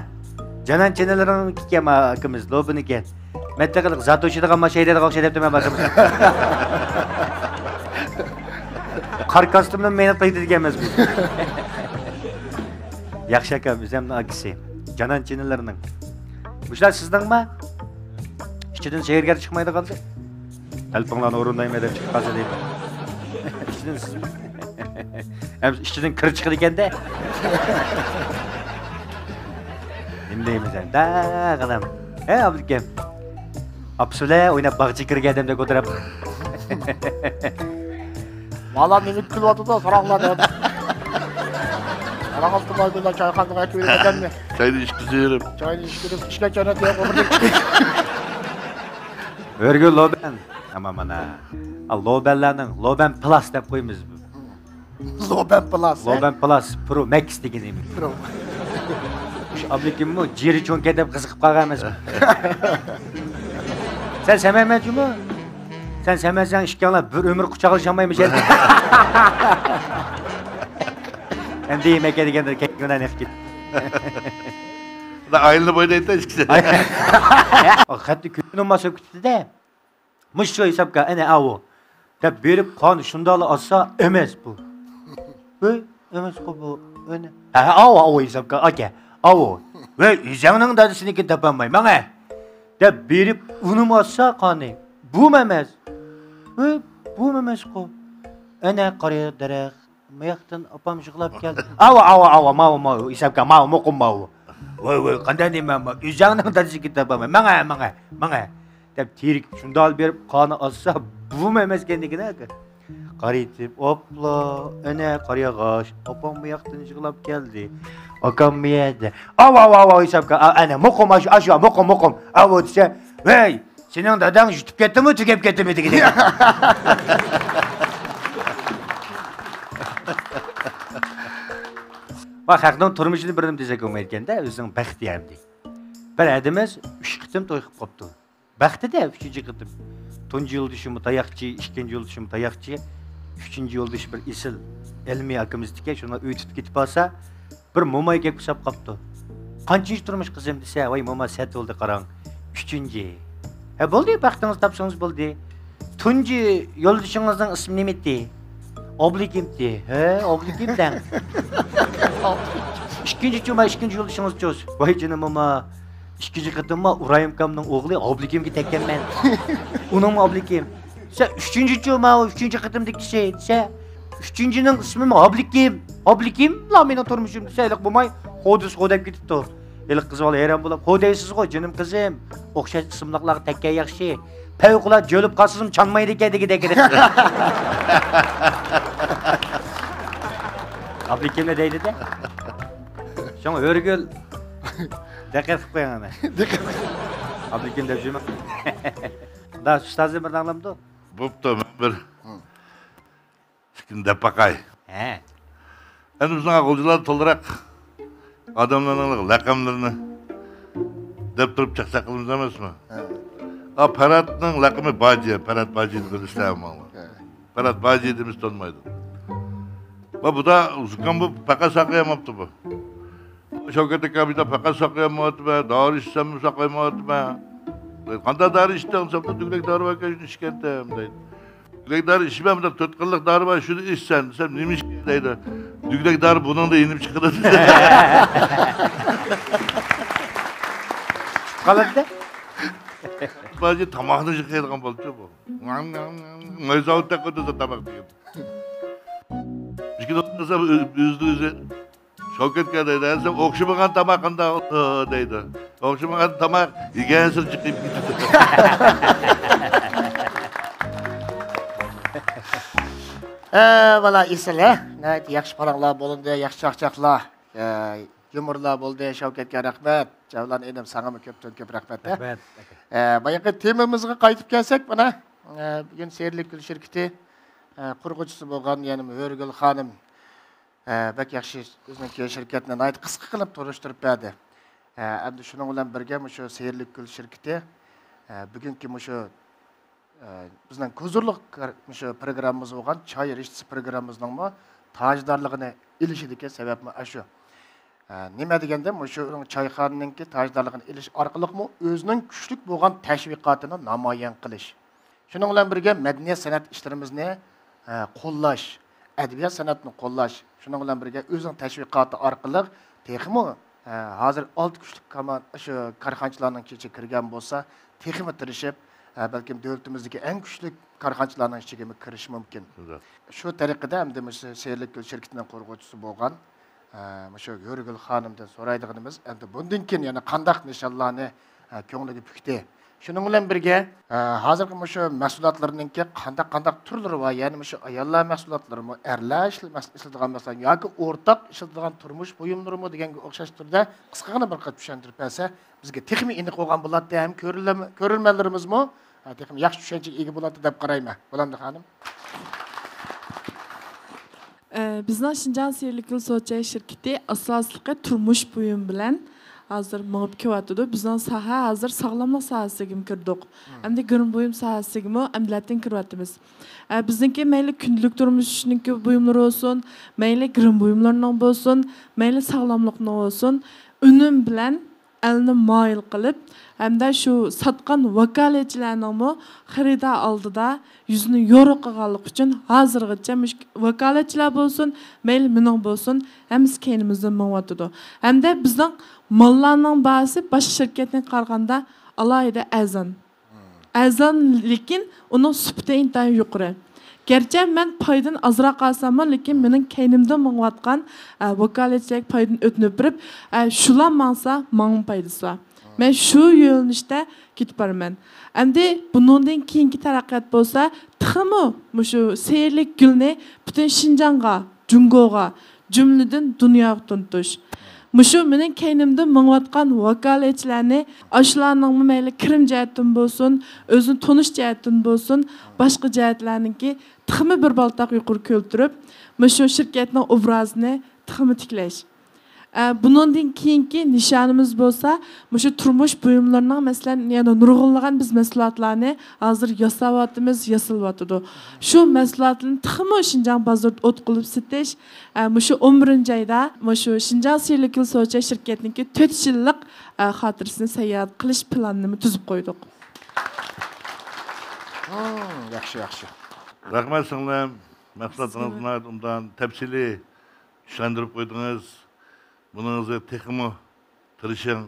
جانان چىنىلىرىڭكىكەن، ئاكىمىز، لوبىنىكەن. مەتتە قىلىق زاتوشىدىغان ماشىنا ھەيدەيدىغان ئوخشايدۇ دەپتىمەن، ئاكىمىز. قار كاستيۇمنى مەينەت قىلىدىكەن ئەمەس بۇ. ياخشى ئاكام، ئۆزۈمنىڭ ئاكىسى. جانان چىنىلىرىنىڭ. مۇشۇلار سىزنىڭمۇ؟ ئىچىدىن سېھىرگەر چىقمايدىغانسى؟ تەلىپىڭلارنى ئورۇندايمەن دەپ چىقىپ قالسا دەيمەن. ئىچىدىن سىز-، ئەمىسە ئىچىدىن كىر چىقىدىكەن-دە. نېمە دەيمىز ئەمدى، غەنەم. ھە، ئابلىكىم. ئاپىسى بىلەن ئويناپ باغچىگە كىرگەن ئادەمدەك ئولتۇرۇپ. بالا نېمە كۈلۈۋاتىدۇ، ساراڭلار دەپ. ساراڭ ئالتۇنباي بىلەن چايخانىغا ئەكىۋېلىپ ئادەمنى. چاينى ئىچكۈزۈپ. چاينى ئىچكۈزۈپ، ئىچكەن چاينى تېيىپ ئوغرىدەپ. ھۆرگۈل لوبەن. ئەمما مانا. ئا، لوبەنلەرنىڭ لوبەن پىلاس دەپ قويىمىز. لوبەن پىلاس، ھە؟ لوبەن پىلاس پرو مەكس دېگىنى. پرو. شۇ ئابلىكىممۇ جىرى چوڭكەن دەپ قىزىقىپ قالغان ئەمەسمۇ؟ سەن سەمەمەن جۇمۇ؟ سەن سەمەنسەڭ ئىككىڭلار بىر ئۆمۈر قۇچاقلىشالمايمىز يەنە. ئەمدى يېمەككە دېگەندە كەتكىنە نېقىپ كېتىپ. ئايلىنىپ ئوينايدۇ ئىككىسى. خەتنى كۆتۈنۈپ ماسا كۈتتى-دە. مۇشۇ ھېسابكار، ئەنە ئاۋۇ دەپ بېرىپ، قانى شۇنداقلا ئاتسا، ئەمەس بۇ. ھەي، ئەمەسقۇ بۇ، ئەنە. ھە، ھە، ئاۋۇ، ئاۋۇ ھېسابكار ئاكا، ئاۋۇ. ۋەي، ئۆزۈڭنىڭ دادىسىنىڭكىنى تاپالماي، ماڭە. دەپ بېرىپ، ئۇنىمۇ ئاتسا، قانى. بۇمۇ ئەمەس. ھەي، بۇمۇ ئەمەسقۇ. ئەنە قارا دەرەخ. مۇياقتىن ئاپام يىغلاپ كەلدى. ئاۋۇ، ئاۋۇ، ئاۋۇ، ماۋۇ، ماۋۇ، ھېسابكار، ماۋۇ، مۇقىم ماۋۇ. ۋاي، ۋاي، قانداق نېمە، ئۆزۈڭنىڭ دادىسىنىڭكىنى تاپالماي، ماڭە، ماڭە، ماڭە. دەپ تېرىكىپ شۇنداق بېرىپ قانى ئاتسا، بۇمۇ ئەمەسكەن دېگىنە. قارىتىپ، ئاپلا، ئەنە قارىياغاچ، ئاپام بۇ ياقتىن يىغلاپ كەلدى. ئاكام بۇ يەردە. ئاۋۇ، ئاۋۇ، ئاۋۇ، ھېسابكار، ئا، ئەنە، مۇقىم، ئاشۇ، ئاشۇ، مۇقىم، مۇقىم. ئاۋۇ دېسە، ۋەي، سېنىڭ داداڭ يۇتۇپ كەتتىمۇ، تۈگەپ كەتتىمۇ دېگىنى. ۋاي، خەقنىڭ تۇرمۇشىنى بىر نېمە دېسەك بولمايدىكەن-دە، ئۆزىنىڭ بەختى ئەمدى. بىر ھەدىمىز ئۈچ قېتىم توي قىلىپ قاپتۇ. بەختى-دە، ئۈچىنچى قېتىم. تۇنجى يولدىشىمۇ تاياقچى، ئىككىنچى يولدىشىمۇ تاياقچى، ئۈچىنچى يولدىشى بىر ئېسىل ئىلمىي ئاكىمىز ئىكەن، شۇنى ئۆي تۇتۇپ كېتىپ قالسا، بىر موماي گەپ قىلىپ قاپتۇ. قانچىنچى تۇرمۇش قىزىم دېسە، ۋاي موما، سەت بولدى قاراڭ. ئۈچىنچى. ھە، بولدى، بەختىڭىزنى تاپسىڭىز بولدى. تۇنجى يولدىشىڭىزنىڭ ئىسمى نېمىتى؟ ئابلىكىمتى. ھە، ئابلىكىم دەڭ. ئىككىنچىچۇ، ما ئىككىنچى يولدىشىڭىزچۇ؟ ۋاي جېنىم موما، ئىككىنچى قېتىمما ئۇرايىمكامنىڭ ئوغلى ئابلىكىمگە تەگكەنمەن. ئۇنىڭمۇ ئابلىكىم. سەن ئۈچىنچىچۇ، ماۋۇ ئۈچىنچى قېتىمدىكىسى دېسە، ئۈچىنچىنىڭ ئىسمىمۇ ئابلىكىم. ئابلىكىملا مېنىڭ تۇرمۇشۇم دېسە، ھېلىقى موماي خو دېسە خو دەپ كېتىپتۇ. ھېلىقى قىز بالا ھەيران بولۇپ، خو دەيسىزغۇ، جېنىم قىزىم. ئوخشاش ئىسىملىقلارغا تەگكەن ياخشى. پەۋقۇلئاددە جۆلۈپ قالسىمۇ چانمايدىكەن دېگۈدەك ئىدى. ئابلىكىملا دەيدۇ-دە. شۇڭا ھۆرگۈل دىققەت قىلىپ قويۇڭ ئەنە. دىققەت قىلىڭ. ئابلىكىم دەپ يۈرمەڭ. دا ئۇستازنى بىر ئاڭلامدۇ؟ بوپتۇ، مەن بىر ئىككىنى دەپ باقاي. ھە. ئەمدى بىزنىڭ غۇلجىلار تولىراق ئادەملەرنىڭ لەقەملىرىنى دەپ تۇرۇپ چاقچاق قىلىمىز ئەمەسمۇ؟ ھە. ئا، پەرھاتنىڭ لەقىمى باجى، پەرھات باجى دېگەن ئىسلام ماڭا. ھە. پەرھات باجى دېمىسە تونمايدۇ. ۋە بۇدا زۇكام بولۇپ پەقەت ساقىيالماپتۇ بۇ. شاۋكەت ئاكا، مەن پەقەت ساقىيالمايۋاتىمەن، دارى ئىچسەممۇ ساقىيالمايۋاتىمەن. قانداق دارى ئىچتىڭ دېسەم، دۈگىلەك دارى باركەن، شۇنى ئىچكەنتىم دەيدۇ. دۈگىلەك دارى ئىچىمەن، مۇنداق تۆت قىرلىق دارى بار، شۇنى ئىچسەن دېسەم، نېمە ئىچكەن دەيدۇ. دۈگىلەك دارى بۇنىڭدا يېنىپ چىقىدۇ دېدى. قالاتتى. باجى تاماقنى يىقىدىغان بولدى بۇ. مايزاۋۇت تەققىدە تاماق دېگەن. ئىككى دوستلار ئۆزىنى ئۆزى شاۋكەتكە دەيدۇ، دېسەم، ئوخشىمىغان تاماق قانداق دەيدۇ. ئوخشىمىغان تاماق يېگەنسېرى جىقىيىپ كېتىدۇ. ھە، بالا ئېسىل ھە. ناھايىتى ياخشى پاراڭلار بولۇندى، ياخشى چاقچاقلار. ھە، يۇمۇرلار بولدى، شاۋكەتكە رەھمەت. جەۋلان ئىنىم، ساڭىمۇ كۆپتىن كۆپ رەھمەت ھە. رەھمەت. ھە، بايىقى تېمىمىزغا قايتىپ كەلسەك، مانا، ھە، بۈگۈن سېھىرلىك گۈل شىركىتى، ھە، قۇرغۇچىسى بولغان، يەنى ھۆرىگۈل خانىم، ھە، بەك ياخشى ئۆزىنىڭكى شىركەتنى ناھايىتى قىسقا قىلىپ تونۇشتۇرۇپ بەردى. ھە، ئەمدى شۇنىڭ بىلەن بىرگە مۇشۇ سېھىرلىك گۈل شىركىتى، ھە، بۈگۈنكى مۇشۇ، ھە، بىزنىڭ ھۇزۇرلۇق كار-، مۇشۇ پروگراممىمىز بولغان چاي رىشتىسى پروگراممىمىزنىڭمۇ تاجدارلىقىنى ئېلىشىدىكى سەۋەبمۇ ئاشۇ. ھە، نېمە دېگەندە، مۇشۇ چايخانىنىڭكى تاجدارلىقىنى ئېلىش ئارقىلىقمۇ ئۆزىنىڭ كۈچلۈك بولغان تەشۋىقاتىنى نامايان قىلىش. شۇنىڭ بىلەن بىرگە مەدەنىيەت سەنئەت ئىشلىرىمىزنى، ھە، قوللاش، ئەدەبىيات سەنئەتنى قوللاش. شۇنىڭ بىلەن بىرگە ئۆزىنىڭ تەشۋىقاتى ئارقىلىق تېخىمۇ، ھە، ھازىر ئالتە كۈچلۈك كاما-، شۇ كارخانىچىلارنىڭ ئىچىگە كىرگەن بولسا، تېخىمۇ تىرىشىپ، ھە، بەلكىم دۆلىتىمىزدىكى ئەڭ كۈچلۈك كارخانىچىلارنىڭ ئىچىگىمۇ كىرىشى مۇمكىن. شۇ تەرىقىدە ئەمدى مۇشۇ سېھىرلىك گۈل شىركىتىنىڭ قۇرغۇچىسى بولغان، ئە، مۇشۇ ھۆرىگۈل خانىمدىن سورايدىغىنىمىز، ئەمدى بۇندىن كېيىن يەنە قانداق نىشانلارنى، ئە، كۆڭلىگە پۈكتى؟ شۇنىڭ بىلەن بىرگە، ئە، ھازىرقى مۇشۇ مەھسۇلاتلىرىنىڭكى قانداق، قانداق تۈرلىرى بار؟ يەنى مۇشۇ ئاياللار مەھسۇلاتلىرىمۇ، ئەرلەر ئىشلە-، مەس-، ئىشلىتىدىغان مەسىلەن ياكى ئورتاق ئىشلىتىدىغان تۇرمۇش بۇيۇملىرىمۇ دېگەنگە ئوخشاش تۈردە قىسقىغىنە بىر قېتىم چۈشەندۈرۈپ بەرسە، بىزگە تېخىمۇ ئېنىق بولغان بولاتتى ھەم كۆرۈرلەرمۇ-، كۆرۈرمەنلىرىمىزمۇ، ھە، تېخىمۇ ياخشى چۈشەنچىگە ئىگە بولاتتى دەپ قارايمەن. بولامدۇ خانىم؟ ئە، بىزنىڭ شىنجاڭ سېھىرلىك گۈل سوچەي شىركىتى ئاساسلىقى تۇرمۇش بۇيۇمى بىلەن ھازىر مېڭىپ كېلىۋاتىدۇ. بىزنىڭ ساھە ھازىر ساغلاملىق ساھەسىگىمۇ كىردۇق. ئەمدى گىرىم بۇيۇم ساھەسىگىمۇ ئەمدىلەتىن كىرىۋاتىمىز. ئە، بىزنىڭكى مەيلى كۈندىلىك تۇرمۇشنىڭكى بۇيۇملىرى بولسۇن، مەيلى گىرىم بۇيۇملىرىنىڭ بولسۇن، مەيلى ساغلاملىقنىڭ بولسۇن، ئۈنۈم بىلەن ئەلنى مايىل قىلىپ، ھەمدە شۇ ساتقان ۋاكالەتچىلەرنىڭمۇ خېرىدار ئالدىدا يۈزىنى يورۇق قىلغانلىقى ئۈچۈن ھازىرغىچە مۇشۇ ۋاكالەتچىلەر بولسۇن، مەيلى مېنىڭ بولسۇن، ھەممىسى كەينىمىزدىن مېڭىۋاتىدۇ. ھەمدە بىزنىڭ ماللارنىڭ باھاسى باشقا شىركەتنىڭكىگە قارىغاندا ئالاھىدە ئەرزان. ئەرزان، لېكىن ئۇنىڭ سۈپىتى ئىنتايىن يۇقىرى. گەرچە مەن پايدىنى ئازراق ئالساممۇ، لېكىن مېنىڭ كەينىمدىن مېڭىۋاتقان، ئە، ۋاكالەتچىلەرگە پايدىنى ئۆتۈنۈپ بېرىپ، ئە، شۇلار ماڭسا، ماڭىمۇ پايدىسى بار. مەن شۇ يۆنىلىشتە كېتىپ بارىمەن. ئەمدى بۇنىڭدىن كېيىنكى تەرەققىيات بولسا، تېخىمۇ مۇشۇ سېھىرلىك گۈلنى پۈتۈن شىنجاڭغا، جۇڭگوغا، جۈملىدىن دۇنياغا تونۇتۇش. مۇشۇ مېنىڭ كەينىمدىن مېڭىۋاتقان ۋاكالەتچىلەرنى، ئاشۇلارنىڭمۇ مەيلى كىرىم جەھەتتىن بولسۇن، ئۆزىنى تونۇش جەھەتتىن بولسۇن، باشقا جەھەتلەرنىڭكى تېخىمۇ بىر بالتاق يۇقىرى كۆتۈرۈپ، مۇشۇ شىركەتنىڭ ئوبرازىنى تېخىمۇ تىكلەش. ئە، بۇنىڭدىن كېيىنكى نىشانىمىز بولسا، مۇشۇ تۇرمۇش بۇيۇملىرىنىڭ، مەسىلەن، يەنە نۇرغۇنلىغان بىز مەھسۇلاتلارنى ھازىر ياساۋاتىمىز، ياسىلىۋاتىدۇ. شۇ مەھسۇلاتلارنى تېخىمۇ شىنجاڭ بازىرىدا ئوت قىلىپ سېتىش، ئە، مۇشۇ ئون بىرىنچى ئايدا مۇشۇ شىنجاڭ سېھىرلىك گۈل سوچەي شىركەتنىڭكى تۆت يىللىق، ئە، خاتىرىسىنى ساياھەت قىلىش پىلانىنىمۇ تۈزۈپ قويدۇق. ياخشى، ياخشى. رەھمەت سىڭلىم. مەھسۇلاتىڭىزنى ناھايىتى ئوبدان، تەپسىلىي چۈشەندۈرۈپ قويدىڭىز. بۇنىڭىزغا تېخىمۇ تىرىشىڭ.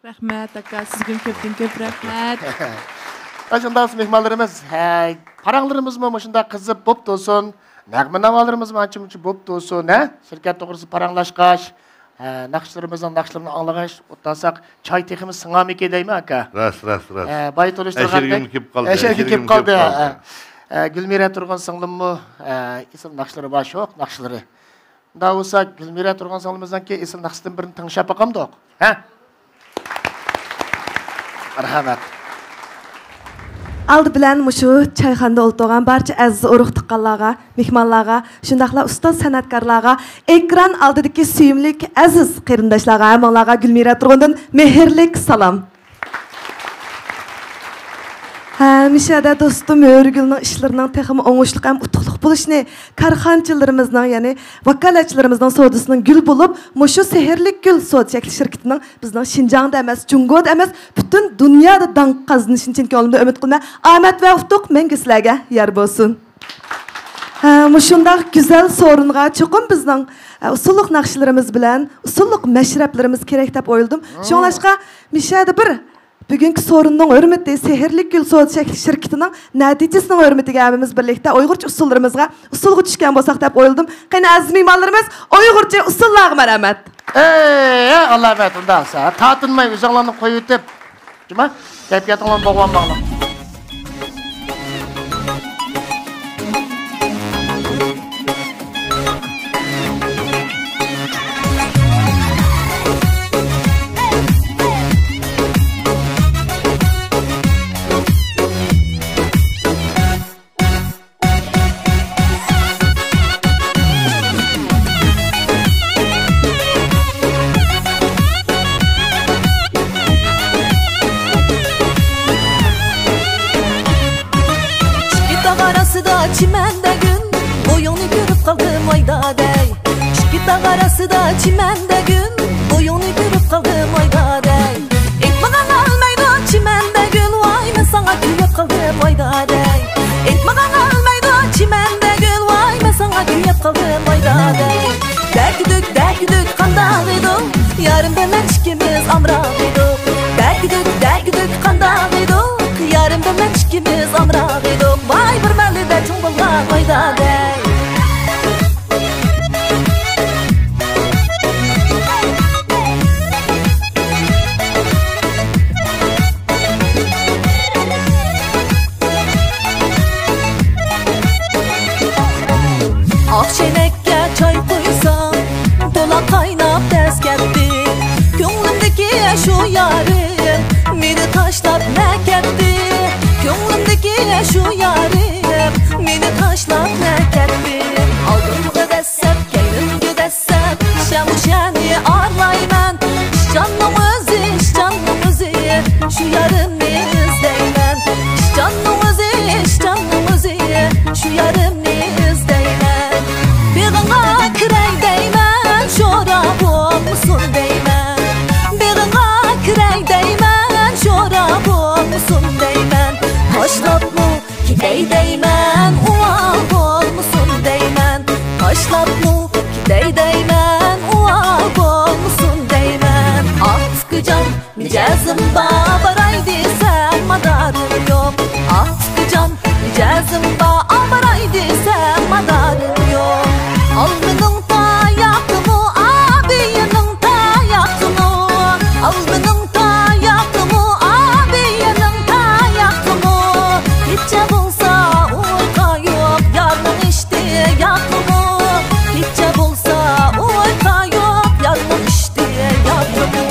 رەھمەت، ئاكا، سىزگىمۇ كۆپتىن كۆپ رەھمەت. شۇنداق، مېھمانلىرىمىز، ھە، پاراڭلىرىمىزمۇ مۇشۇنداق قىزىپ بوپ تۇرسۇن، نەغمە ناۋالىرىمىزمۇ ئانچە مۇنچە بوپ تۇرسۇن، ھە، شىركەت توغرىسىدا پاراڭلاشقاچ، ھە، ناخشىلىرىمىزنىڭ ناخشىلىرىنى ئاڭلىغاچ ئولتۇرساق، چاي تېخىمۇ سىڭارمىكىن دەيمەن، ئاكا. راست، راست، راست. ھە، بايا تونۇشتۇرغاندەك. ئەشىرىگىم كېلىپ قالدى، ئەشىرگىم كېلىپ قالدى. ھە. ھە، گۈلمىرە تۇرغۇن سىڭلىممۇ، ھە، ئېسىل ناخشىلىرى بار، شوخ ناخشىلىرى. ئۇنداق بولسا، گۈلمىرە تۇرغۇن سىڭلىمىزنىڭكى ئېسىل ناخشىسىدىن بىرنى تىڭشاپ باقامدۇق؟ ھە؟ مەرھەمەت. ئالدى بىلەن مۇشۇ چايخانىدا ئولتۇرغان بارچە ئەزىز ئۇرۇق تۇغقانلارغا، مېھمانلارغا، شۇنداقلا ئۇستاز سەنئەتكارلارغا، ئېكران ئالدىدىكى سۆيۈملۈك ئەزىز قېرىنداشلارغا، ھەممىڭلارغا گۈلمىرە تۇرغۇندىن مېھىرلىك سالام. ھەمىشەدە دوستۇم ھۆرىگۈلنىڭ ئىشلىرىنىڭ تېخىمۇ ئوڭۇشلۇق ھەم ئۇتۇقلۇق بولۇشىنى، كارخانىچىلىرىمىزنىڭ، يەنى ۋاكالەتچىلىرىمىزنىڭ سودىسىنىڭ گۈل بولۇپ، مۇشۇ سېھىرلىك گۈل سودا چەكلىك شىركىتىنىڭ بىزنىڭ شىنجاڭدا ئەمەس، جۇڭگودا ئەمەس، پۈتۈن دۇنيادا داڭ قازىنىشىنى چىن كۆڭلۈمدىن ئۈمىد قىلىمەن. ئامەت ۋە ئۇتۇق مەڭگۈ سىلەرگە يار بولسۇن. ھە، مۇشۇنداق گۈزەل سورۇنغا چوقۇم بىزنىڭ، ئە، ئۇسسۇللۇق ناخشىلىرىمىز بىلەن ئۇسسۇللۇق مەشرەپلىرىمىز كېرەك دەپ ئويلىدىم. شۇڭلاشقا مىشەدە بىر بۈگۈنكى سورۇننىڭ ھۆرمىتى، سېھىرلىك گۈل سودا چەكلىك شىركىتىنىڭ نەتىجىسىنىڭ ھۆرمىتىگە ھەممىمىز بىرلىكتە ئۇيغۇرچە ئۇسسۇللىرىمىزغا ئۇسسۇلغا چۈشكەن بولساق دەپ ئويلىدىم. قېنى، ئەزىز مېھمانلىرىمىز، ئۇيغۇرچە ئۇسسۇللارغا مەرھەمەت. ئەي، ئالامەت، ئۇنداق بولسا تارتىنماي ئۆزۈڭلارنى قويۇۋېتىپ، جۇما، كەيپىياتىڭلارنى بوغۇۋالماڭلار. ئىككى تاغ ئارىسىدا چىمەندە گۈل، بويۇڭنى كۆرۈپ قالدىم ۋاي دادەي. ئىككى تاغ ئارىسىدا چىمەندە گۈل، بويۇڭنى كۆرۈپ قالدىم ۋاي دادەي. ئېيتمىغىن ئۆلمەيدۇ چىمەندە گۈل، ۋاي مەن ساڭا كۆيۈپ قالدىم ۋاي دادەي. ئېيتمىغىن ئۆلمەيدۇ چىمەندە گۈل، ۋاي مەن ساڭا كۆيۈپ قالدىم ۋاي دادەي. دەكۈدۈك، دەكۈدۈك قانداق ئىدۇق، يارىم بىلەن ئىككىمىز ئامراق ئىدۇق. دەكۈدۈك، دەكۈدۈك قانداق ئىدۇق، يارىم بىلەن ئىككىمىز ئامراق ئىدۇق. ۋاي بىر مەھەللىدە چوڭ بولغان ۋاي دادەي. ئاق چەينەككە چاي قۇيسام، تولا قايناپ تەس كەتتى. كۆڭلۈمدىكى شۇ يارىم مېنى تاشلاپ نە كەتتى. كۆڭلۈمدىكى شۇ يارىم مېنى تاشلاپ نە كەتتى. ئالدىمغا دەسسەپ، كەينىمگە دەسسەپ، شەمشەنى ئارىلايمەن. ئىشچاننىڭ ئۆزى، ئىشچاننىڭ ئۆزى، شۇ يارىمنى ئىزدەيمەن. ئىشچاننىڭ ئۆزى، ئىشچاننىڭ ئۆزى، شۇ يارىمنى ئىزدەيمەن. بېغىڭغا كىرەي دەيمەن، شورا بولمىسۇن دەيمەن. بېغىڭغا كىرەي دەيمەن، شورا بولمىسۇن دەيمەن. باشلاپمۇ كېتەي دەيمەن، ئۇۋا بولمىسۇن دەيمەن. باشلاپمۇ كېتەي دەيمەن، ئۇۋا بولمىسۇن دەيمەن. ئاھ، ئۇكىجان، مىجەزىم بار، باراي دېسەم مادارىم يوق. ئاھ، ئۇكىجان، مىجەزىم بار، باراي دېسەم مادارىم يوق. ئالمىنىڭ تاياقىمۇ، ئابىيىنىڭ تاياقىمۇ، ئالمىنىڭ تاياقىمۇ، ئابىيىنىڭ تاياقىمۇ. كېچە بولسا ئۇيقا يوق، يارنىڭ ئىشتىياقىمۇ. كېچە بولسا ئۇيقا يوق، يارنىڭ ئىشتىياقىمۇ.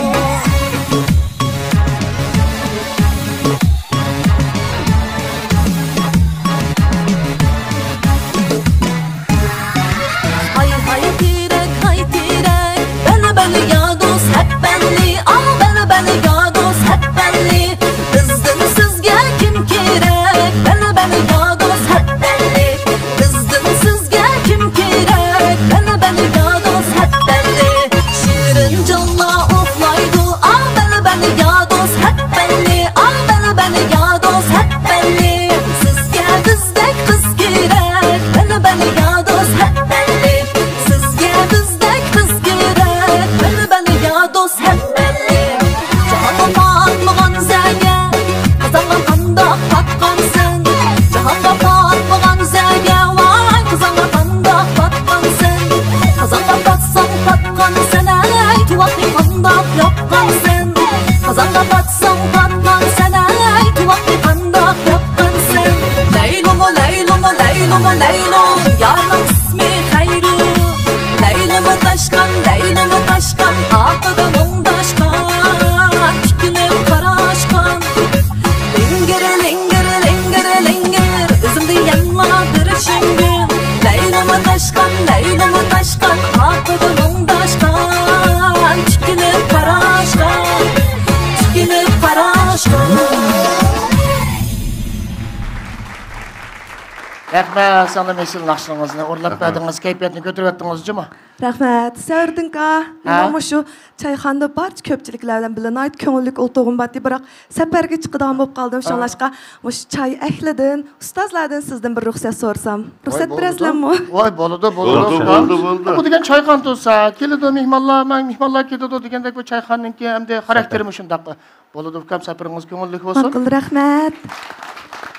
رەھمەت، سىڭلىم، ئېسىل ناخشىلىرىڭىزنى ئورلاپ بەردىڭىز، كەيپىياتنى كۆتۈرۈۋەتتىڭىز جۇمۇ. رەھمەت. سەۋرىدىنكا، ھە؟ مېنىڭ مۇشۇ چايخانىدا بارچە كۆپچىلىكلەر بىلەن بىللە ناھايىتى كۆڭۈللۈك ئولتۇرغۇم بارتتى، بىراق سەپەرگە چىقىدىغان بولۇپ قالدىم. شۇڭلاشقا مۇشۇ چاي ئەھلىدىن، ئۇستازلاردىن سىزدىن بىر رۇخسەت سورىسام، رۇخسەت بېرەسىلەرمۇ؟ ۋاي، بولىدۇ، بولىدۇ، بولىدۇ، ئۇكام. بولىدۇ، بولىدۇ. بۇ دېگەن چايخانا تۇرسا، كېلىدۇ مېھمانلار، مېھمانلار كېتىدۇ دېگەندەك بۇ چايخانىنىڭكى ئەمدى خاراكتېرىمۇ شۇنداق. بولىدۇ ئۇكام، سەپىرىڭىز كۆڭۈللۈك بولسۇن. ماقۇل، رەھمەت.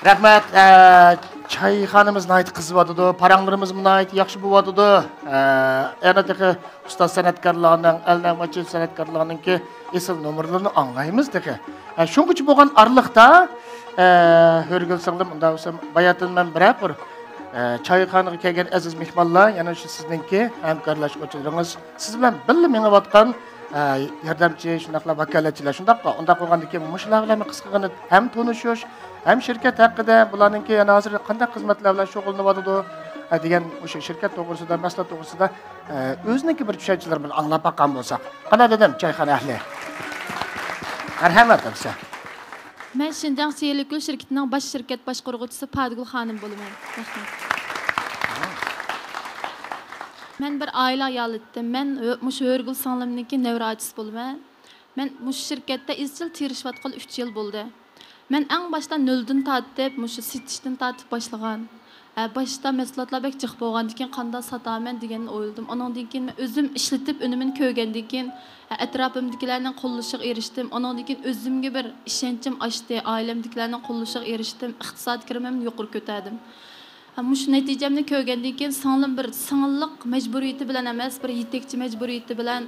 رەھمەت. ئە، چايخانىمىز ناھايىتى قىزىۋاتىدۇ، پاراڭلىرىمىزمۇ ناھايىتى ياخشى بولۇۋاتىدۇ. ئە، يەنە تېخى ئۇستاز سەنئەتكارلارنىڭ، ئەلنەڭ ماچىل سەنئەتكارلارنىڭكى ئېسىل نومۇرلىرىنى ئاڭلايمىز تېخى. ئە، شۇنىڭغىچە بولغان ئارىلىقتا، ئە، ھۆرىگۈل سىڭلىم، ئۇنداق بولسا باياتىن مەن بىرەر بىر، ئە، چايخانىغا كەلگەن ئەزىز مېھمانلار، يەنە شۇ سىزنىڭكى ھەمكارلاشقۇچىلىرىڭىز، سىز بىلەن بىللە مېڭىۋاتقان ئە، ياردەمچى، شۇنداقلا ۋاكالەتچىلەر شۇنداققۇ؟ ئۇنداق بولغاندىكىن مۇشۇلار بىلەن قىسقىغىنە ھەم تونۇشۇش، ھەم شىركەت ھەققىدە، بۇلارنىڭكى يەنە ھازىر قانداق خىزمەتلەر بىلەن شۇغۇللىنىۋاتىدۇ، ئە، دېگەن مۇشۇ شىركەت توغرىسىدا، مەھسۇلات توغرىسىدا، ئە، ئۆزىنىڭكى بىر چۈشەنچىلىرى بىلەن ئاڭلاپ باققان بولساق. قانداق دېدىم، چايخانا ئەھلى؟ مەرھەمەت، ئەمىسە. مەن شىنجاڭ سېھىرلىك گۈل شىركىتىنىڭ باش شىركەت باشقۇرغۇچىسى پادىگۈل خانىم بولىمەن. رەھمەت. مەن بىر ئائىلە ئايالى ئىدىم. مەن ھۆ-، مۇشۇ ھۆرىگۈل سىڭلىمنىڭكى نەۋرە ئاچىسى بولىمەن. مەن مۇشۇ شىركەتتە ئىزچىل تىرىشىۋاتقىلى ئۈچ يىل بولدى. مەن ئەڭ باشتا نۆلدىن تارتىپ، مۇشۇ سېتىشتىن تارتىپ باشلىغان. ھە، باشتا مەھسۇلاتلار بەك جىق بولغاندىكىن، قانداق ساتارمەن دېگەننى ئويلىدىم. ئۇنىڭدىن كېيىن مەن ئۆزۈم ئىشلىتىپ، ئۈنۈمىنى كۆرگەندىن كېيىن، ھە، ئەتراپىمدىكىلەرنىڭ قوللىشىغا ئېرىشتىم. ئۇنىڭدىن كېيىن ئۆزۈمگە بىر ئىشەنچىم ئاشتى، ئائىلەمدىكىلەرنىڭ قوللىشىغا ئېرىشتىم، ئىقتىسادىي كىرىمىمنى يۇقىرى كۆتەردىم. ھە، مۇشۇ نەتىجەمنى كۆرگەندىن كېيىن سىڭلىم بىر سىڭىللىق مەجبۇرىيىتى بىلەن ئەمەس، بىر يېتەكچى مەجبۇرىيىتى بىلەن،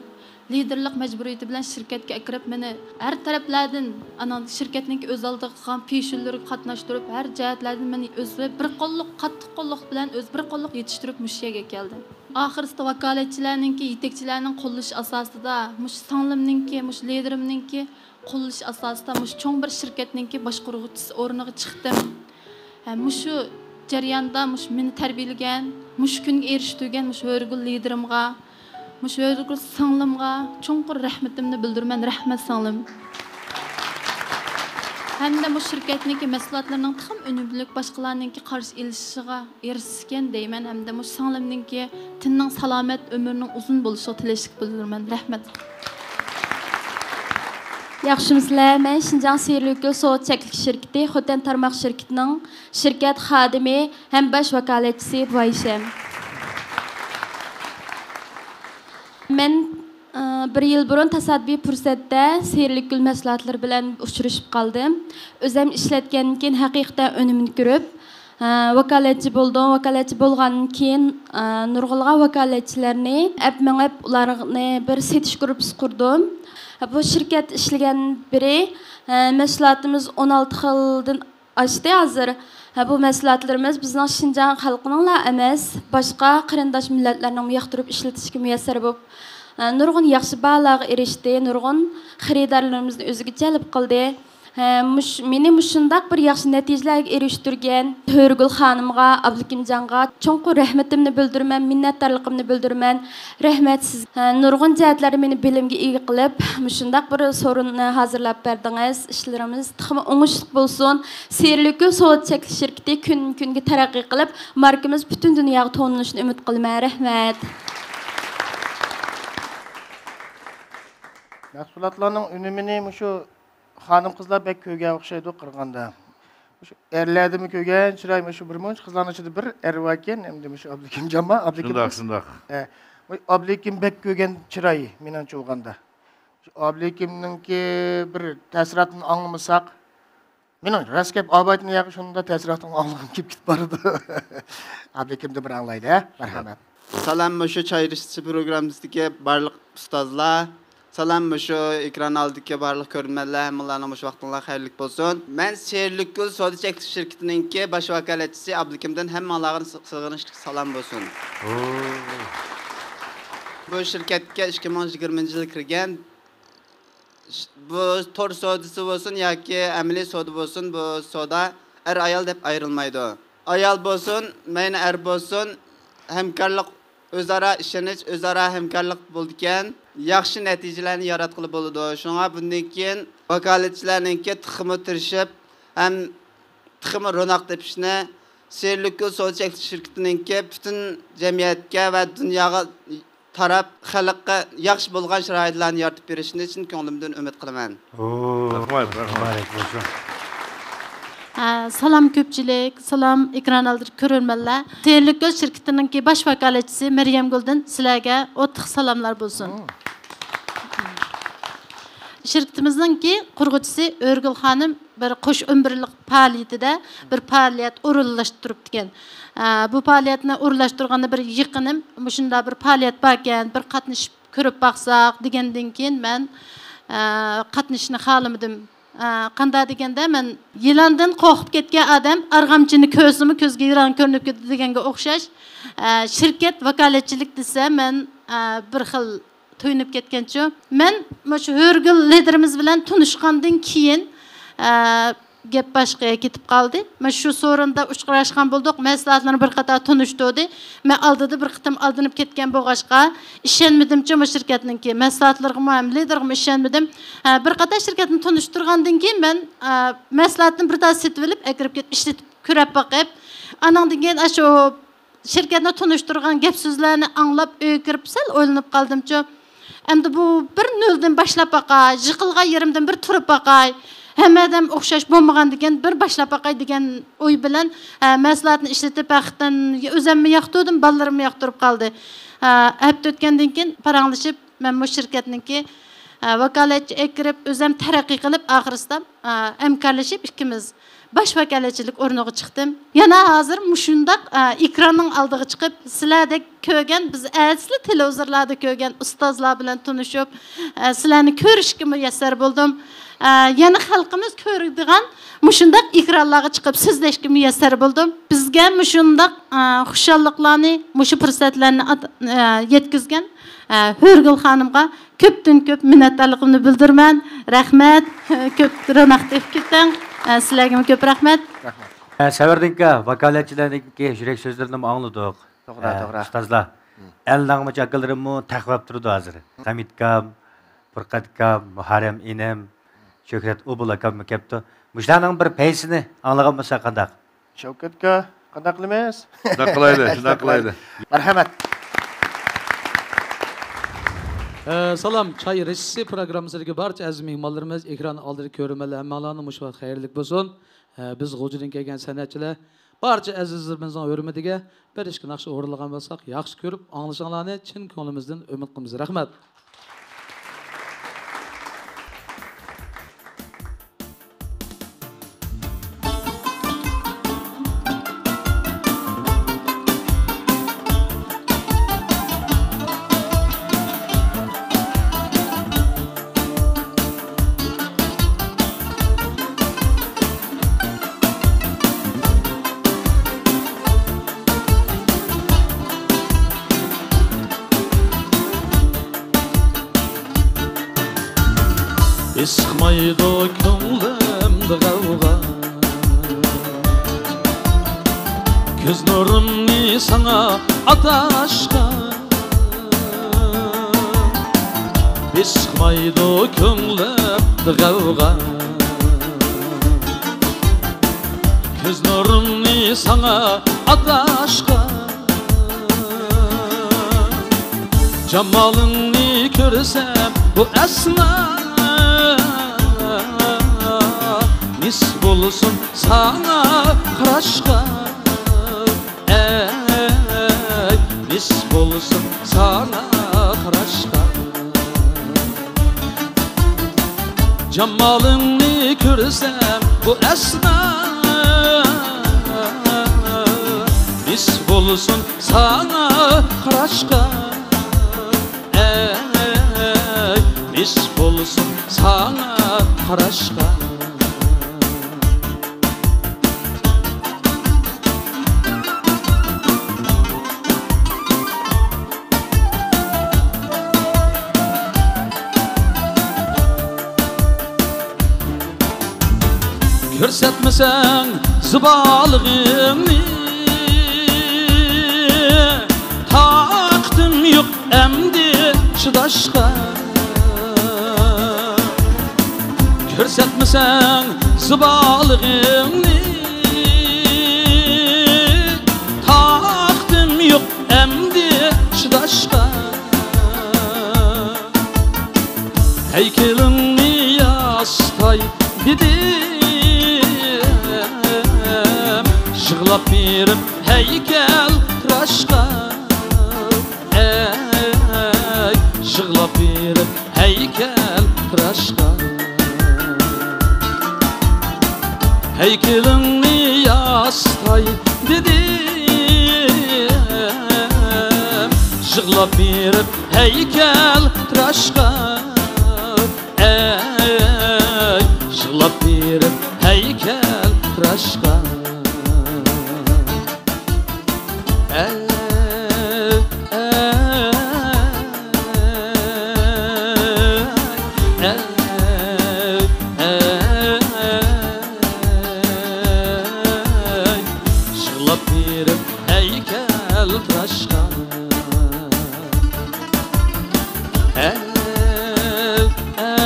لىدېرلىق مەجبۇرىيىتى بىلەن شىركەتكە ئەكىرىپ، مېنى ھەر تەرەپلەردىن، ئانا، شىركەتنىڭكى ئۆز ئالدىغا قىلغان پېشىنلىرىگە قاتناشتۇرۇپ، ھەر جەھەتلەردىن مېنى ئۆزى بىر قوللۇق، قاتتىق قوللۇق بىلەن ئۆزى بىر قوللۇق يېتىشتۈرۈپ مۇشۇ يەرگە كەلدى. ئاخىرسىدا ۋاكالەتچىلەرنىڭكى، يېتەكچىلەرنىڭ قوللىشى ئاساسىدا، مۇشۇ سىڭلىمنىڭكى، مۇشۇ لىدېرىمنىڭكى قوللىشى ئاساسىدا مۇشۇ چوڭ بىر شىركەتنىڭكى باشقۇرغۇچىسى ئورنىغا چىقتىم. ھە، مۇشۇ جەرياندا مۇشۇ مېنى تەربىيەلىگەن، مۇشۇ كۈنگە ئېرىشتۈرگەن مۇشۇ ھۆرىگۈل لىدېرىمغا، مۇشۇ ھۆرىگۈل سىڭلىمغا چوڭقۇر رەھمىتىمنى بىلدۈرىمەن. رەھمەت، سىڭلىم. ھەمدە مۇشۇ شىركەتنىڭكى مەھسۇلاتلىرىنىڭ تېخىمۇ ئۈنۈملۈك باشقىلارنىڭكى قارشى ئېلىشىغا ئېرىشسىكەن دەيمەن ھەمدە مۇشۇ سىڭلىمنىڭكى تېنىنىڭ سالامەت، ئۆمرىنىڭ ئۇزۇن بولۇشىغا تىلەكچىلىك بىلدۈرىمەن. رەھمەت. ياخشىمۇسىلەر؟ مەن شىنجاڭ سېھىرلىك گۈل سودا چەكلىك شىركىتى خوتەن تارماق شىركىتىنىڭ شىركەت خادىمى ھەم باش ۋاكالەتچىسى بۇ ئايشەم. مەن، ئى، بىر يىل بۇرۇن تاسادىپىي پۇرسەتتە سېھىرلىك گۈل مەھسۇلاتلىرى بىلەن ئۇچرىشىپ قالدىم. ئۆزۈم ئىشلەتكەندىن كېيىن ھەقىقەتەن ئۈنۈمىنى كۆرۈپ، ھە، ۋاكالەتچى بولدۇم. ۋاكالەتچى بولغاندىن كېيىن، ھە، نۇرغۇنلىغان ۋاكالەتچىلەرنى ئەپ مېڭىپ، ئۇلارنى بىر سېتىش گۇرۇپپىسى قۇردۇم. بۇ شىركەت ئىشلىگەن بېرى، ھە، مەھسۇلاتىمىز ئون ئالتە خىلدىن ئاشتى ھازىر. ھە، بۇ مەھسۇلاتلىرىمىز بىزنىڭ شىنجاڭ خەلقىنىڭلا ئەمەس، باشقا قېرىنداش مىللەتلەرنىڭمۇ ياقتۇرۇپ ئىشلىتىشكە مۇيەسسەر بولۇپ، ھە، نۇرغۇن ياخشى باھالارغا ئېرىشتى، نۇرغۇن خېرىدارلىرىمىزنى ئۆزىگە جەلپ قىلدى. ھە، مۇش-، مېنى مۇشۇنداق بىر ياخشى نەتىجىلەرگە ئېرىشتۈرگەن ھۆرىگۈل خانىمغا، ئابلىكىمجانغا چوڭقۇر رەھمىتىمنى بىلدۈرىمەن، مىننەتدارلىقىمنى بىلدۈرىمەن. رەھمەت سىز، ھە، نۇرغۇن جەھەتلەردە مېنى بىلىمگە ئىگە قىلىپ، مۇشۇنداق بىر سورۇننى ھازىرلاپ بەردىڭىز. ئىشلىرىمىز تېخىمۇ ئوڭۇشلۇق بولسۇن. سېھىرلىك گۈل سودا چەكلىك شىركىتى كۈندىن-كۈنگە تەرەققىي قىلىپ، ماركىمىز پۈتۈن دۇنياغا تونۇلۇشىنى ئۈمىد قىلىمەن. رەھمەت. مەھسۇلاتلارنىڭ ئۈنۈمىنى مۇشۇ خانىم-قىزلار بەك كۆرگەن ئوخشايدۇ قارىغاندا. مۇشۇ ئەرلەردىمۇ كۆرگەن چىراي، مۇشۇ بىر مۇنچە قىزلارنىڭ ئىچىدە بىر ئەر باركەن، ئەمدى مۇشۇ ئابلىكىمجانما؟ ئابلىكىم شۇنداق، شۇنداق. ئە، مۇ-، ئابلىكىم بەك كۆرگەن چىراي، مېنىڭچە ئولغاندا. شۇ ئابلىكىمنىڭكى بىر تەسىراتىنى ئاڭلىمىساق، مېنىڭ راست گەپ، ئابايتىن ياقى شۇندا تەسىراتىنى ئاڭلىغۇم كېلىپ كېتىپ بارىدۇ. ئابلىكىمدىن بىر ئاڭلايلى، ھە؟ مەرھەمەت. سالام، مۇشۇ چاي رىشتىسى پروگراممىسىدىكى بارلىق ئۇستازلار. سالام، مۇشۇ ئېكران ئالدىدىكى بارلىق كۆرۈرمەنلەر، ھەممىڭلارنىڭ مۇشۇ ۋاقتىڭلار خەيرلىك بولسۇن. مەن سېھىرلىك گۈل سودا چەكلىك شىركىتىنىڭكى باش ۋاكالەتچىسى ئابلىكىمدىن ھەممىڭلارغا سىغ-، سېغىنىشلىق سالام بولسۇن. بۇ شىركەتكە ئىككى مىڭ يىگىرمىنچى يىلى كىرگەن. بۇ تور سودىسى بولسۇن ياكى ئەمەلىي سودا بولسۇن، بۇ سودا ئەر-ئايال دەپ ئايرىلمايدۇ. ئايال بولسۇن، مەينى ئەر بولسۇن، ھەمكارلىق، ئۆزئارا ئىشىنىش، ئۆزئارا ھەمكارلىق بولىدىكەن، ياخشى نەتىجىلەرنى ياراتقىلى بولىدۇ. شۇڭا بۇندىن كېيىن ۋاكالەتچىلەرنىڭكى تېخىمۇ تىرىشىپ ھەم تېخىمۇ روناق تېپىشنى سېرىلگۈل سودا چەكلىك شىركىتىنىڭكى پۈتۈن جەمئىيەتكە ۋە دۇنياغا تاراپ، خەلققە ياخشى بولغان شارائىتلارنى يارىتىپ بېرىشىنى چىن كۆڭلۈمدىن ئۈمىد قىلىمەن. ئوو، رەھمەت، رەھمەت. مۇبارەك بولسۇن. ھە، سالام كۆپچىلىك، سالام ئېكران ئالدىدىكى كۆرۈرمەنلەر. سېرىلگۈل شىركىتىنىڭكى باش ۋاكالەتچىسى مەريەمگۈلدىن سىلەرگە ئوتلۇق سالاملار بولسۇن. ئوو. شىركىتىمىزنىڭكى قۇرغۇچىسى ھۆرىگۈل خانىم بىر قوش ئون بىرلىك پائالىيىتىدە بىر پائالىيەت ئورۇنلاشتۇرۇپتىكەن. ئە، بۇ پائالىيەتنى ئورۇنلاشتۇرغاندا بىر يېقىنىم مۇشۇنداق بىر پائالىيەت باركەن، بىر قاتنىشىپ كۆرۈپ باقساق دېگەندىن كېيىن مەن، ئە، قاتنىشىشنى خالىمىدىم. ئە، قانداق دېگەندە، مەن يىلاندىن قورقۇپ كەتكەن ئادەم ئارغامچىنى كۆرسىمۇ كۆزگە يىلان كۆرۈنۈپ كېتىدۇ دېگەنگە ئوخشاش، ئە، شىركەت ۋاكالەتچىلىك دېسە مەن، ئە، بىر خىل تويۇنۇپ كەتكەنچۇ. مەن مۇشۇ ھۆرىگۈل لىدىرىمىز بىلەن تونۇشقاندىن كېيىن، ئە، گەپ باشقىغا كېتىپ قالدى. مەن شۇ سورۇندا ئۇچراشقان بولدۇق. مەھسۇلاتلىرىنى بىر قاتار تونۇشتۇردى. مەن ئالدىدا بىر قېتىم ئالدىنىپ كەتكەن بولغاچقا، ئىشەنمىدىمچۇ مۇشۇ شىركەتنىڭكى مەھسۇلاتلىرىغىمۇ ھەم لىدىرغىمۇ ئىشەنمىدىم. ئە، بىر قاتار شىركەتنى تونۇشتۇرغاندىن كېيىن مەن، ئە، مەھسۇلاتنى بىر تال سېتىۋېلىپ، ئەكىرىپ كېتىپ ئىشلىتىپ كۆرۈپ باقىپ، ئانىڭدىن كېيىن ئاشۇ شىركەتنى تونۇشتۇرغان گەپ سۆزلەرنى ئاڭلاپ ئۆيگە كىرىپ سەل ئويلىنىپ قالدىمچۇ. ئەمدى بۇ بىر نۆلدىن باشلاپ باقاي، يىقىلغان يېرىمدىن بىر تۇرۇپ باقاي، ھەممە ئادەم ئوخشاش بولمىغاندىكىن بىر باشلاپ باقاي دېگەن ئوي بىلەن، ئە، مەھسۇلاتنى ئىشلىتىپ ھەقىقەتەن ئۆزەممۇ ياقتۇردۇم، بالىلىرىممۇ ياقتۇرۇپ قالدى. ئە، ھەپتە ئۆتكەندىن كېيىن پاراڭلىشىپ مەنمۇ شىركەتنىڭكى، ئە، ۋاكالەتچى ئەكىرىپ ئۆزەم تەرەققىي قىلىپ ئاخىرسىدا، ئە، ھەمكارلىشىپ ئىككىمىز باش ۋاكالەتچىلىك ئورنىغا چىقتىم. يەنە ھازىر مۇشۇنداق، ئە، ئېكراننىڭ ئالدىغا چىقىپ، سىلەردەك كۆرگەن، بىز ئەتىسىلا تېلېۋىزورلاردا كۆرگەن ئۇستازلار بىلەن تونۇشۇپ، ئە، سىلەرنى كۆرۈشكە مۇيەسسەر بولدۇم. ئە، يەنە خەلقىمىز كۆرىدىغان مۇشۇنداق ئېكرانلارغا چىقىپ سۆزلەشكە مۇيەسسەر بولدۇم. بىزگە مۇشۇنداق، ئە، خۇشاللىقلارنى، مۇشۇ پۇرسەتلەرنى ئات-، ئە، يەتكۈزگەن، ئە، ھۆرىگۈل خانىمغا كۆپتىن كۆپ مىننەتدارلىقىمنى بىلدۈرىمەن. رەھمەت. كۆپ روناق تېپىپ كېتىڭ. ئە، سىلەرگىمۇ كۆپ رەھمەت. رەھمەت. ئە، سەۋەردىنكا ۋاكالەتچىلەرنىڭكى يۈرەك سۆزلىرىنىمۇ ئاڭلىدۇق. توغرا، ئە، توغرا. ئۇستازلار. مم. ئەلناڭمۇچ ئاكىلىرىممۇ تەقۋەپ تۇرىدۇ ھازىر. خەمىتكام، پۇرقەتكام، مۇھەررەم ئىنىم، شۆھرەت ئوبۇل ئاكاممۇ كەپتۇ. مۇشۇلارنىڭ بىر پەيسىنى ئاڭلىغان بولساق قانداق؟ شەۋكەتكا قانداق قىلىمىز؟ شۇنداق قىلايلى، شۇنداق قىلايلى. مەرھەمەت. ئە، سالام، چاي رېشىسى پروگراممىسىدىكى بارچە ئەزىز مېھمانلىرىمىز، ئېكران ئالدىدىكى كۆرۈرمەنلەر، ھەممەڭلارنىڭ مۇشۇ ۋاقىت خەيرلىك بولسۇن. ئە، بىز غۇلجىدىن كەلگەن سەنئەتچىلەر بارچە ئەزىزلىرىمىزنىڭ ھۆرمىتىگە بىر ئىككى ناخشا ئورۇنلىغان بولساق ياخشى كۆرۈپ ئاڭلىشىڭلارنى چىن كۆڭلىمىزدىن ئۈمىد قىلىمىز. رەھمەت. ئېسىقمايدۇ كۆڭلۈمدە غەۋغا، كۆز نۇرۇمنى ساڭا ئاتاشقا. بېسىقمايدۇ كۆڭلۈمدە غەۋغا، كۆز نۇرۇمنى ساڭا ئاتاشقا. جامالىڭنى كۆرسەم بۇ ئەسنا، نېسىپ بولسۇن ساڭا قاراشقا. ئەي، نېسىپ بولسۇن ساڭا قاراشقا. جامالىڭنى كۆرسەم بۇ ئەسنا، نېسىپ بولسۇن ساڭا قاراشقا. ئەي، نېسىپ بولسۇن ساڭا قاراشقا. كۆرسەتمىسەڭ زىبالىقىڭنى، تاقىتىم يوق ئەمدى چىداشقا. كۆرسەتمىسەڭ زىبالىقىڭنى، يىغلاپ بېرىپ ھەيكەل تىراشقا، ئەي، يىغلاپ بېرىپ ھەيكەل تىراشقا. ھەيكىلىڭنى ياسىتاي دېدىم، يىغلاپ بېرىپ ھەيكەل تىراشقا، ئەي، يىغلاپ بېرىپ ھەيكەل تىراشقا. ئەي، ئەي، ئەي، ئەي، يىغلاپ بېرىپ ھەيكەل تىراشقا. ئەي، ئەي،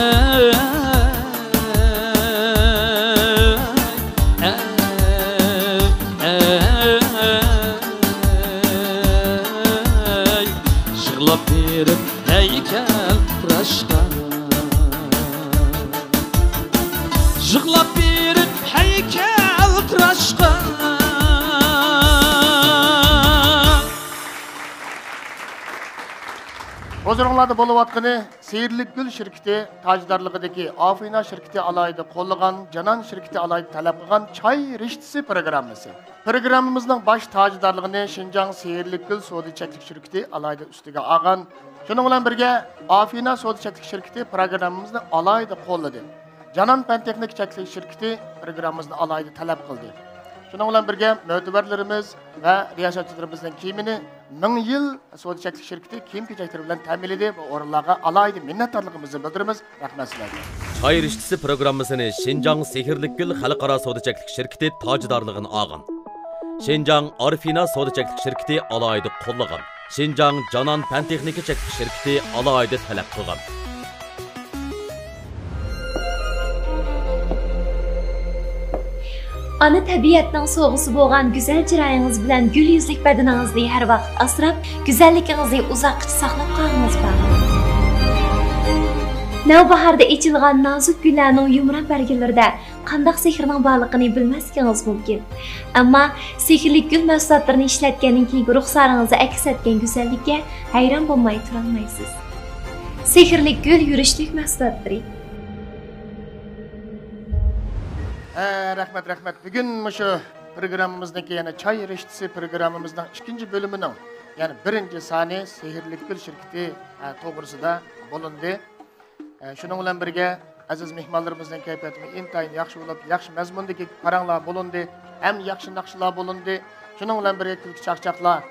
ئەي، ئەي، يىغلاپ بېرىپ ھەيكەل تىراشقا. يىغلاپ بېرىپ ھەيكەل تىراشقا. ھۇزۇرۇڭلاردا بولۇۋاتقىنى سېھىرلىك گۈل شىركىتى تاجدارلىقىدىكى ئافىنا شىركىتى ئالاھىدە قوللىغان، جانان شىركىتى ئالاھىدە تەلەپ قىلغان چاي رىشتىسى پروگراممىسى. پروگراممىمىزنىڭ باش تاجدارلىقىنى شىنجاڭ سېھىرلىك گۈل سودا چەكلىك شىركىتى ئالاھىدە ئۈستىگە ئالغان. شۇنىڭ بىلەن بىرگە، ئافىنا سودا چەكلىك شىركىتى پروگراممىمىزنى ئالاھىدە قوللىدى. جانان پەن تېخنىكا چەكلىك شىركىتى پروگراممىمىزنى ئالاھىدە تەلەپ قىلدى. شۇنىڭ بىلەن بىرگە، مۆتىۋەرلىرىمىز ۋە رىياسەتچىلىرىمىزنىڭ كىيىمىنى مىڭ يىل سودا چەكلىك شىركىتى كىيىم-كېچەكلىرى بىلەن تەمىنلىدى. بۇ ئورۇنلارغا ئالاھىدە مىننەتدارلىقىمىزنى بىلدۈرىمىز. رەھمەت سىلەرگە. چاي رىشتىسى پروگراممىسىنى شىنجاڭ سېھىرلىك گۈل خەلقئارا سودا چەكلىك شىركىتى تاجدارلىقىنى ئالغان. شىنجاڭ ئارفىنا سودا چەكلىك شىركىتى ئالاھىدە قوللىغان. شىنجاڭ جانان پەن تېخنىكا چەكلىك شىركىتى ئالاھىدە تەلەپ قىلغان. ئانا تەبىئەتنىڭ سوۋغىسى بولغان گۈزەل چىرايىڭىز بىلەن گۈل يۈزلۈك بەدىنىڭىزنى ھەر ۋاقىت ئاسراپ، گۈزەللىكىڭىزنى ئۇزاققىچە ساقلاپ قالغىڭىز بار. نەۋباھاردا ئېچىلغان نازۇك گۈللەرنىڭ يۇمران بەرگىلىرىدە قانداق سېھىرنىڭ بارلىقىنى بىلمەسلىكىڭىز مۇمكىن. ئەمما سېھىرلىك گۈل مەھسۇلاتلىرىنى ئىشلەتكەندىن كېيىنكى رۇخسارىڭىزدا ئەكس ئەتكەن گۈزەللىككە ھەيران بولماي تۇرالمايسىز. سېھىرلىك گۈل يۈرۈشلۈك مەھسۇلاتلىرى. ھە، رەھمەت، رەھمەت. بۈگۈن مۇشۇ پروگراممىمىزنىڭكى، يەنى چاي رىشتىسى پروگراممىمىزنىڭ ئىككىنچى بۆلۈمىنىڭ، يەنى بىرىنچى سانى سېھىرلىك گۈل شىركىتى، ھە، توغرىسىدا بولۇندى. ئە، شۇنىڭ بىلەن بىرگە، ئەزىز مېھمانلىرىمىزنىڭ كەيپىياتىمۇ ئىنتايىن ياخشى بولۇپ، ياخشى مەزمۇندىكى پاراڭلار بولۇندى، ھەم ياخشى ناخشىلار بولۇندى. شۇنىڭ بىلەن بىرگە، كۈلكە چاقچاقلار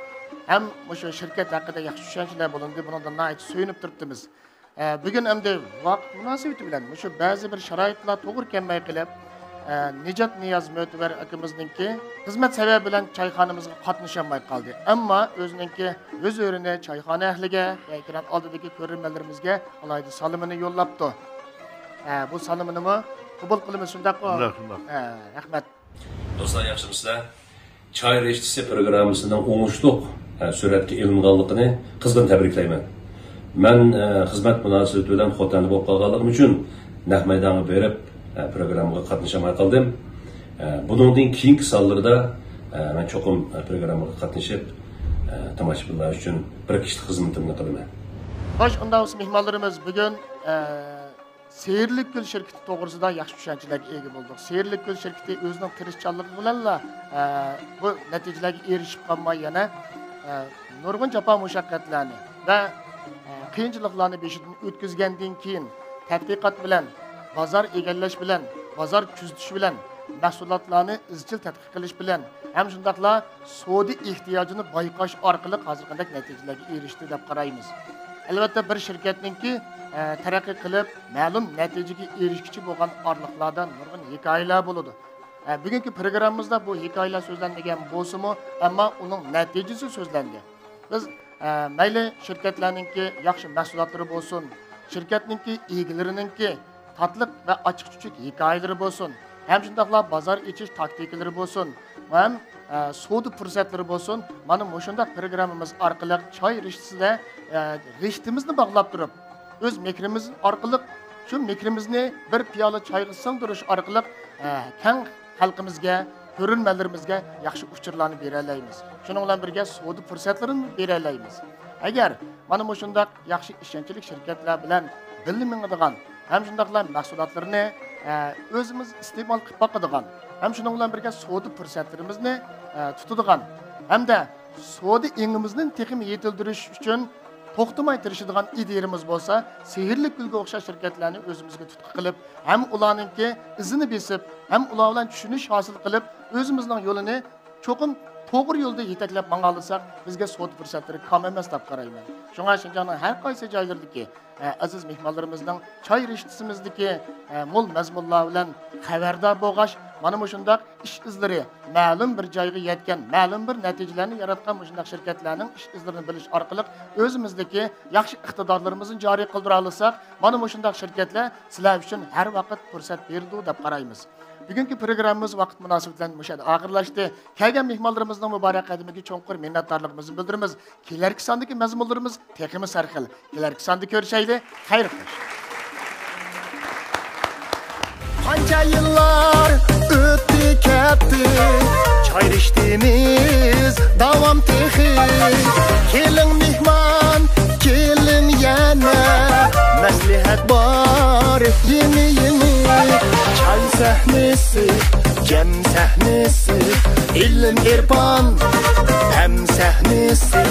ھەم مۇشۇ شىركەت ھەققىدە ياخشى چۈشەنچىلەر بولۇندى. بۇنىڭدىن ناھايىتى سۆيۈنۈپ تۇرۇپتىمىز. ئە، بۈگۈن ئەمدى ۋاقىت مۇناسىۋىتى بىلەن مۇشۇ بەزى بىر شارائىتلار توغرا كەلمەي قېلىپ، ئە، نىجات نىياز مۆتىۋەر ئاكىمىزنىڭكى خىزمەت سەۋەبى بىلەن چايخانىمىزغا قاتنىشالماي قالدى. ئەمما ئۆزىنىڭكى ھۆزۈرىنى چايخانا ئەھلىگە ۋە ئېكران ئالدىدىكى كۆرۈرمەنلىرىمىزگە ئالاھىدە سالىمىنى يوللاپتۇ. ئە، بۇ سالىمىنىمۇ قوبۇل قىلىمىز، شۇنداقمۇ؟ شۇنداق، شۇنداق. ئە، رەھمەت. دوستلار، ياخشىمۇسىلەر؟ چاي رىشتىسى پروگراممىسىنىڭ ئوڭۇشلۇق، ئە، سۈرەتكە ئېلىنغانلىقىنى قىزغىن تەبرىكلەيمەن. مەن، ئە، خىزمەت مۇناسىۋىتى بىلەن خوتەندە بولۇپ قالغانلىقىم ئۈچۈن نەق مەيدانغا بېرىپ، ئە، پروگراممىغا قاتنىشالماي قالدىم. ئە، بۇنىڭدىن كېيىنكى سانلىرىدا، ئە، مەن چوقۇم، ئە، پروگراممىغا قاتنىشىپ، ئە، تاماشىبىنلار ئۈچۈن بىر كىشىلىك خىزمىتىمنى قىلىمەن. خوش، ئۇنداق بولسا مېھمانلىرىمىز بۈگۈن، ئە، سېھىرلىك گۈل شىركىتى توغرىسىدا ياخشى چۈشەنچىلەرگە ئىگە بولدۇق. سېھىرلىك گۈل شىركىتى ئۆزىنىڭ تىرىشچانلىقى بىلەنلا، ئە، بۇ نەتىجىلەرگە ئېرىشىپ قالماي، يەنە، ئە، نۇرغۇن جاپا مۇشەققەتلەرنى ۋە، ئە، قىيىنچىلىقلارنى بېشىدىن ئۆتكۈزگەندىن كېيىن، تەتقىقات بىلەن، بازار ئىگىلەش بىلەن، بازار كۆزىتىش بىلەن، مەھسۇلاتلارنى ئىزچىل تەتقىق قىلىش بىلەن ھەم شۇنداقلا سودا ئېھتىياجىنى بايقاش ئارقىلىق ھازىرقىدەك نەتىجىلەرگە ئېرىشتى دەپ قارايمىز. ئەلۋەتتە، بىر شىركەتنىڭكى، ئە، تەرەققىي قىلىپ، مەلۇم نەتىجىگە ئېرىشكۈچى بولغان ئارىلىقلاردا نۇرغۇن ھېكايىلەر بولىدۇ. ئە، بۈگۈنكى پروگراممىمىزدا بۇ ھېكايىلەر سۆزلەنمىگەن بولسىمۇ، ئەمما ئۇنىڭ نەتىجىسى سۆزلەندى. بىز، ئە، مەيلى شىركەتلەرنىڭكى ياخشى مەھسۇلاتلىرى بولسۇن، شىركەتنىڭكى ئىگىلىرىنىڭكى تاتلىق ۋە ئاچچىق-چۈچۈك ھېكايىلىرى بولسۇن، ھەم شۇنداقلا بازار ئېچىش تاكتىكىلىرى بولسۇن، ھەم، ئە، سودا پۇرسەتلىرى بولسۇن، مانا مۇشۇنداق پروگراممىمىز ئارقىلىق چاي رىشتىسىدە، ئە، رىشتىمىزنى باغلاپ تۇرۇپ، ئۆز مېھرىمىز ئارقىلىق، شۇ مېھرىمىزنى بىر پىيالە چايغا سىڭدۈرۈش ئارقىلىق، ئە، كەڭ خەلقىمىزگە، كۆرۈرمەنلىرىمىزگە ياخشى ئۇچۇرلارنى بېرەلەيمىز. شۇنىڭ بىلەن بىرگە سودا پۇرسەتلىرىنى بېرەلەيمىز. ئەگەر مانا مۇشۇنداق ياخشى ئىشەنچلىك شىركەتلەر بىلەن بىللە مېڭىدىغان ھەم شۇنداقلا مەھسۇلاتلىرىنى، ئە، ئۆزىمىز ئىستېمال قىلىپ باقىدىغان ھەم شۇنىڭ بىلەن بىرگە سودا پۇرسەتلىرىمىزنى، ئە، تۇتىدىغان ھەمدە سودا ئېڭىمىزنى تېخىمۇ يېتىلدۈرۈش ئۈچۈن توختىماي تىرىشىدىغان ئىدىيىمىز بولسا، سېھىرلىك گۈلگە ئوخشاش شىركەتلەرنى ئۆزىمىزگە تۇتقا قىلىپ، ھەم ئۇلارنىڭكى ئىزىنى بېسىپ، ھەم ئۇلار بىلەن چۈشىنىش ھاسىل قىلىپ، ئۆزىمىزنىڭ يولىنى چوقۇم توغرا يولدا يېتەكلەپ ماڭالىساق، بىزگە سودا پۇرسەتلىرى كام ئەمەس دەپ قارايمەن. شۇڭا شىنجاڭنىڭ ھەر قايسى جايلىرىدىكى، ئە، ئەزىز مېھمانلىرىمىزنىڭ چاي رىشتىسىمىزدىكى، ئە، مول مەزمۇنلار بىلەن خەۋەردار بولغاچ، مانا مۇشۇنداق ئىش ئىزلىرى مەلۇم بىر جايغا يەتكەن، مەلۇم بىر نەتىجىلەرنى ياراتقان مۇشۇنداق شىركەتلەرنىڭ ئىش ئىزلىرىنى بىلىش ئارقىلىق ئۆزىمىزدىكى ياخشى ئىقتىدارلىرىمىزنى جارى قىلدۇرالىساق، مانا مۇشۇنداق شىركەتلەر سىلەر ئۈچۈن ھەر ۋاقىت پۇرسەت بېرىدۇ دەپ قارايمىز. بۈگۈنكى پروگراممىمىز ۋاقىت مۇناسىۋىتى بىلەن مۇشۇ يەردە ئاخىرلاشتى. كەلگەن مېھمانلىرىمىزنىڭ مۇبارەك قەدىمىگە چوڭقۇر مىننەتدارلىقىمىزنى بىلدۈرىمىز. كېلەركى ساندىكى مەزمۇنلىرىمىز تېخىمۇ سەرخىل. كېلەركى ساندا كۆرۈشەيلى. خەير خوش. قانچە يىللار ئۆتتى كەتتى، چاي رىشتىمىز داۋام تېخى. كېلىڭ مېھمان، كېلىڭ يەنە، مەسلىھەت بار يېڭى يېڭى. چاي سەھنىسى، جەم سەھنىسى، ئىلىم ئىرپان، پەم سەھنىسى.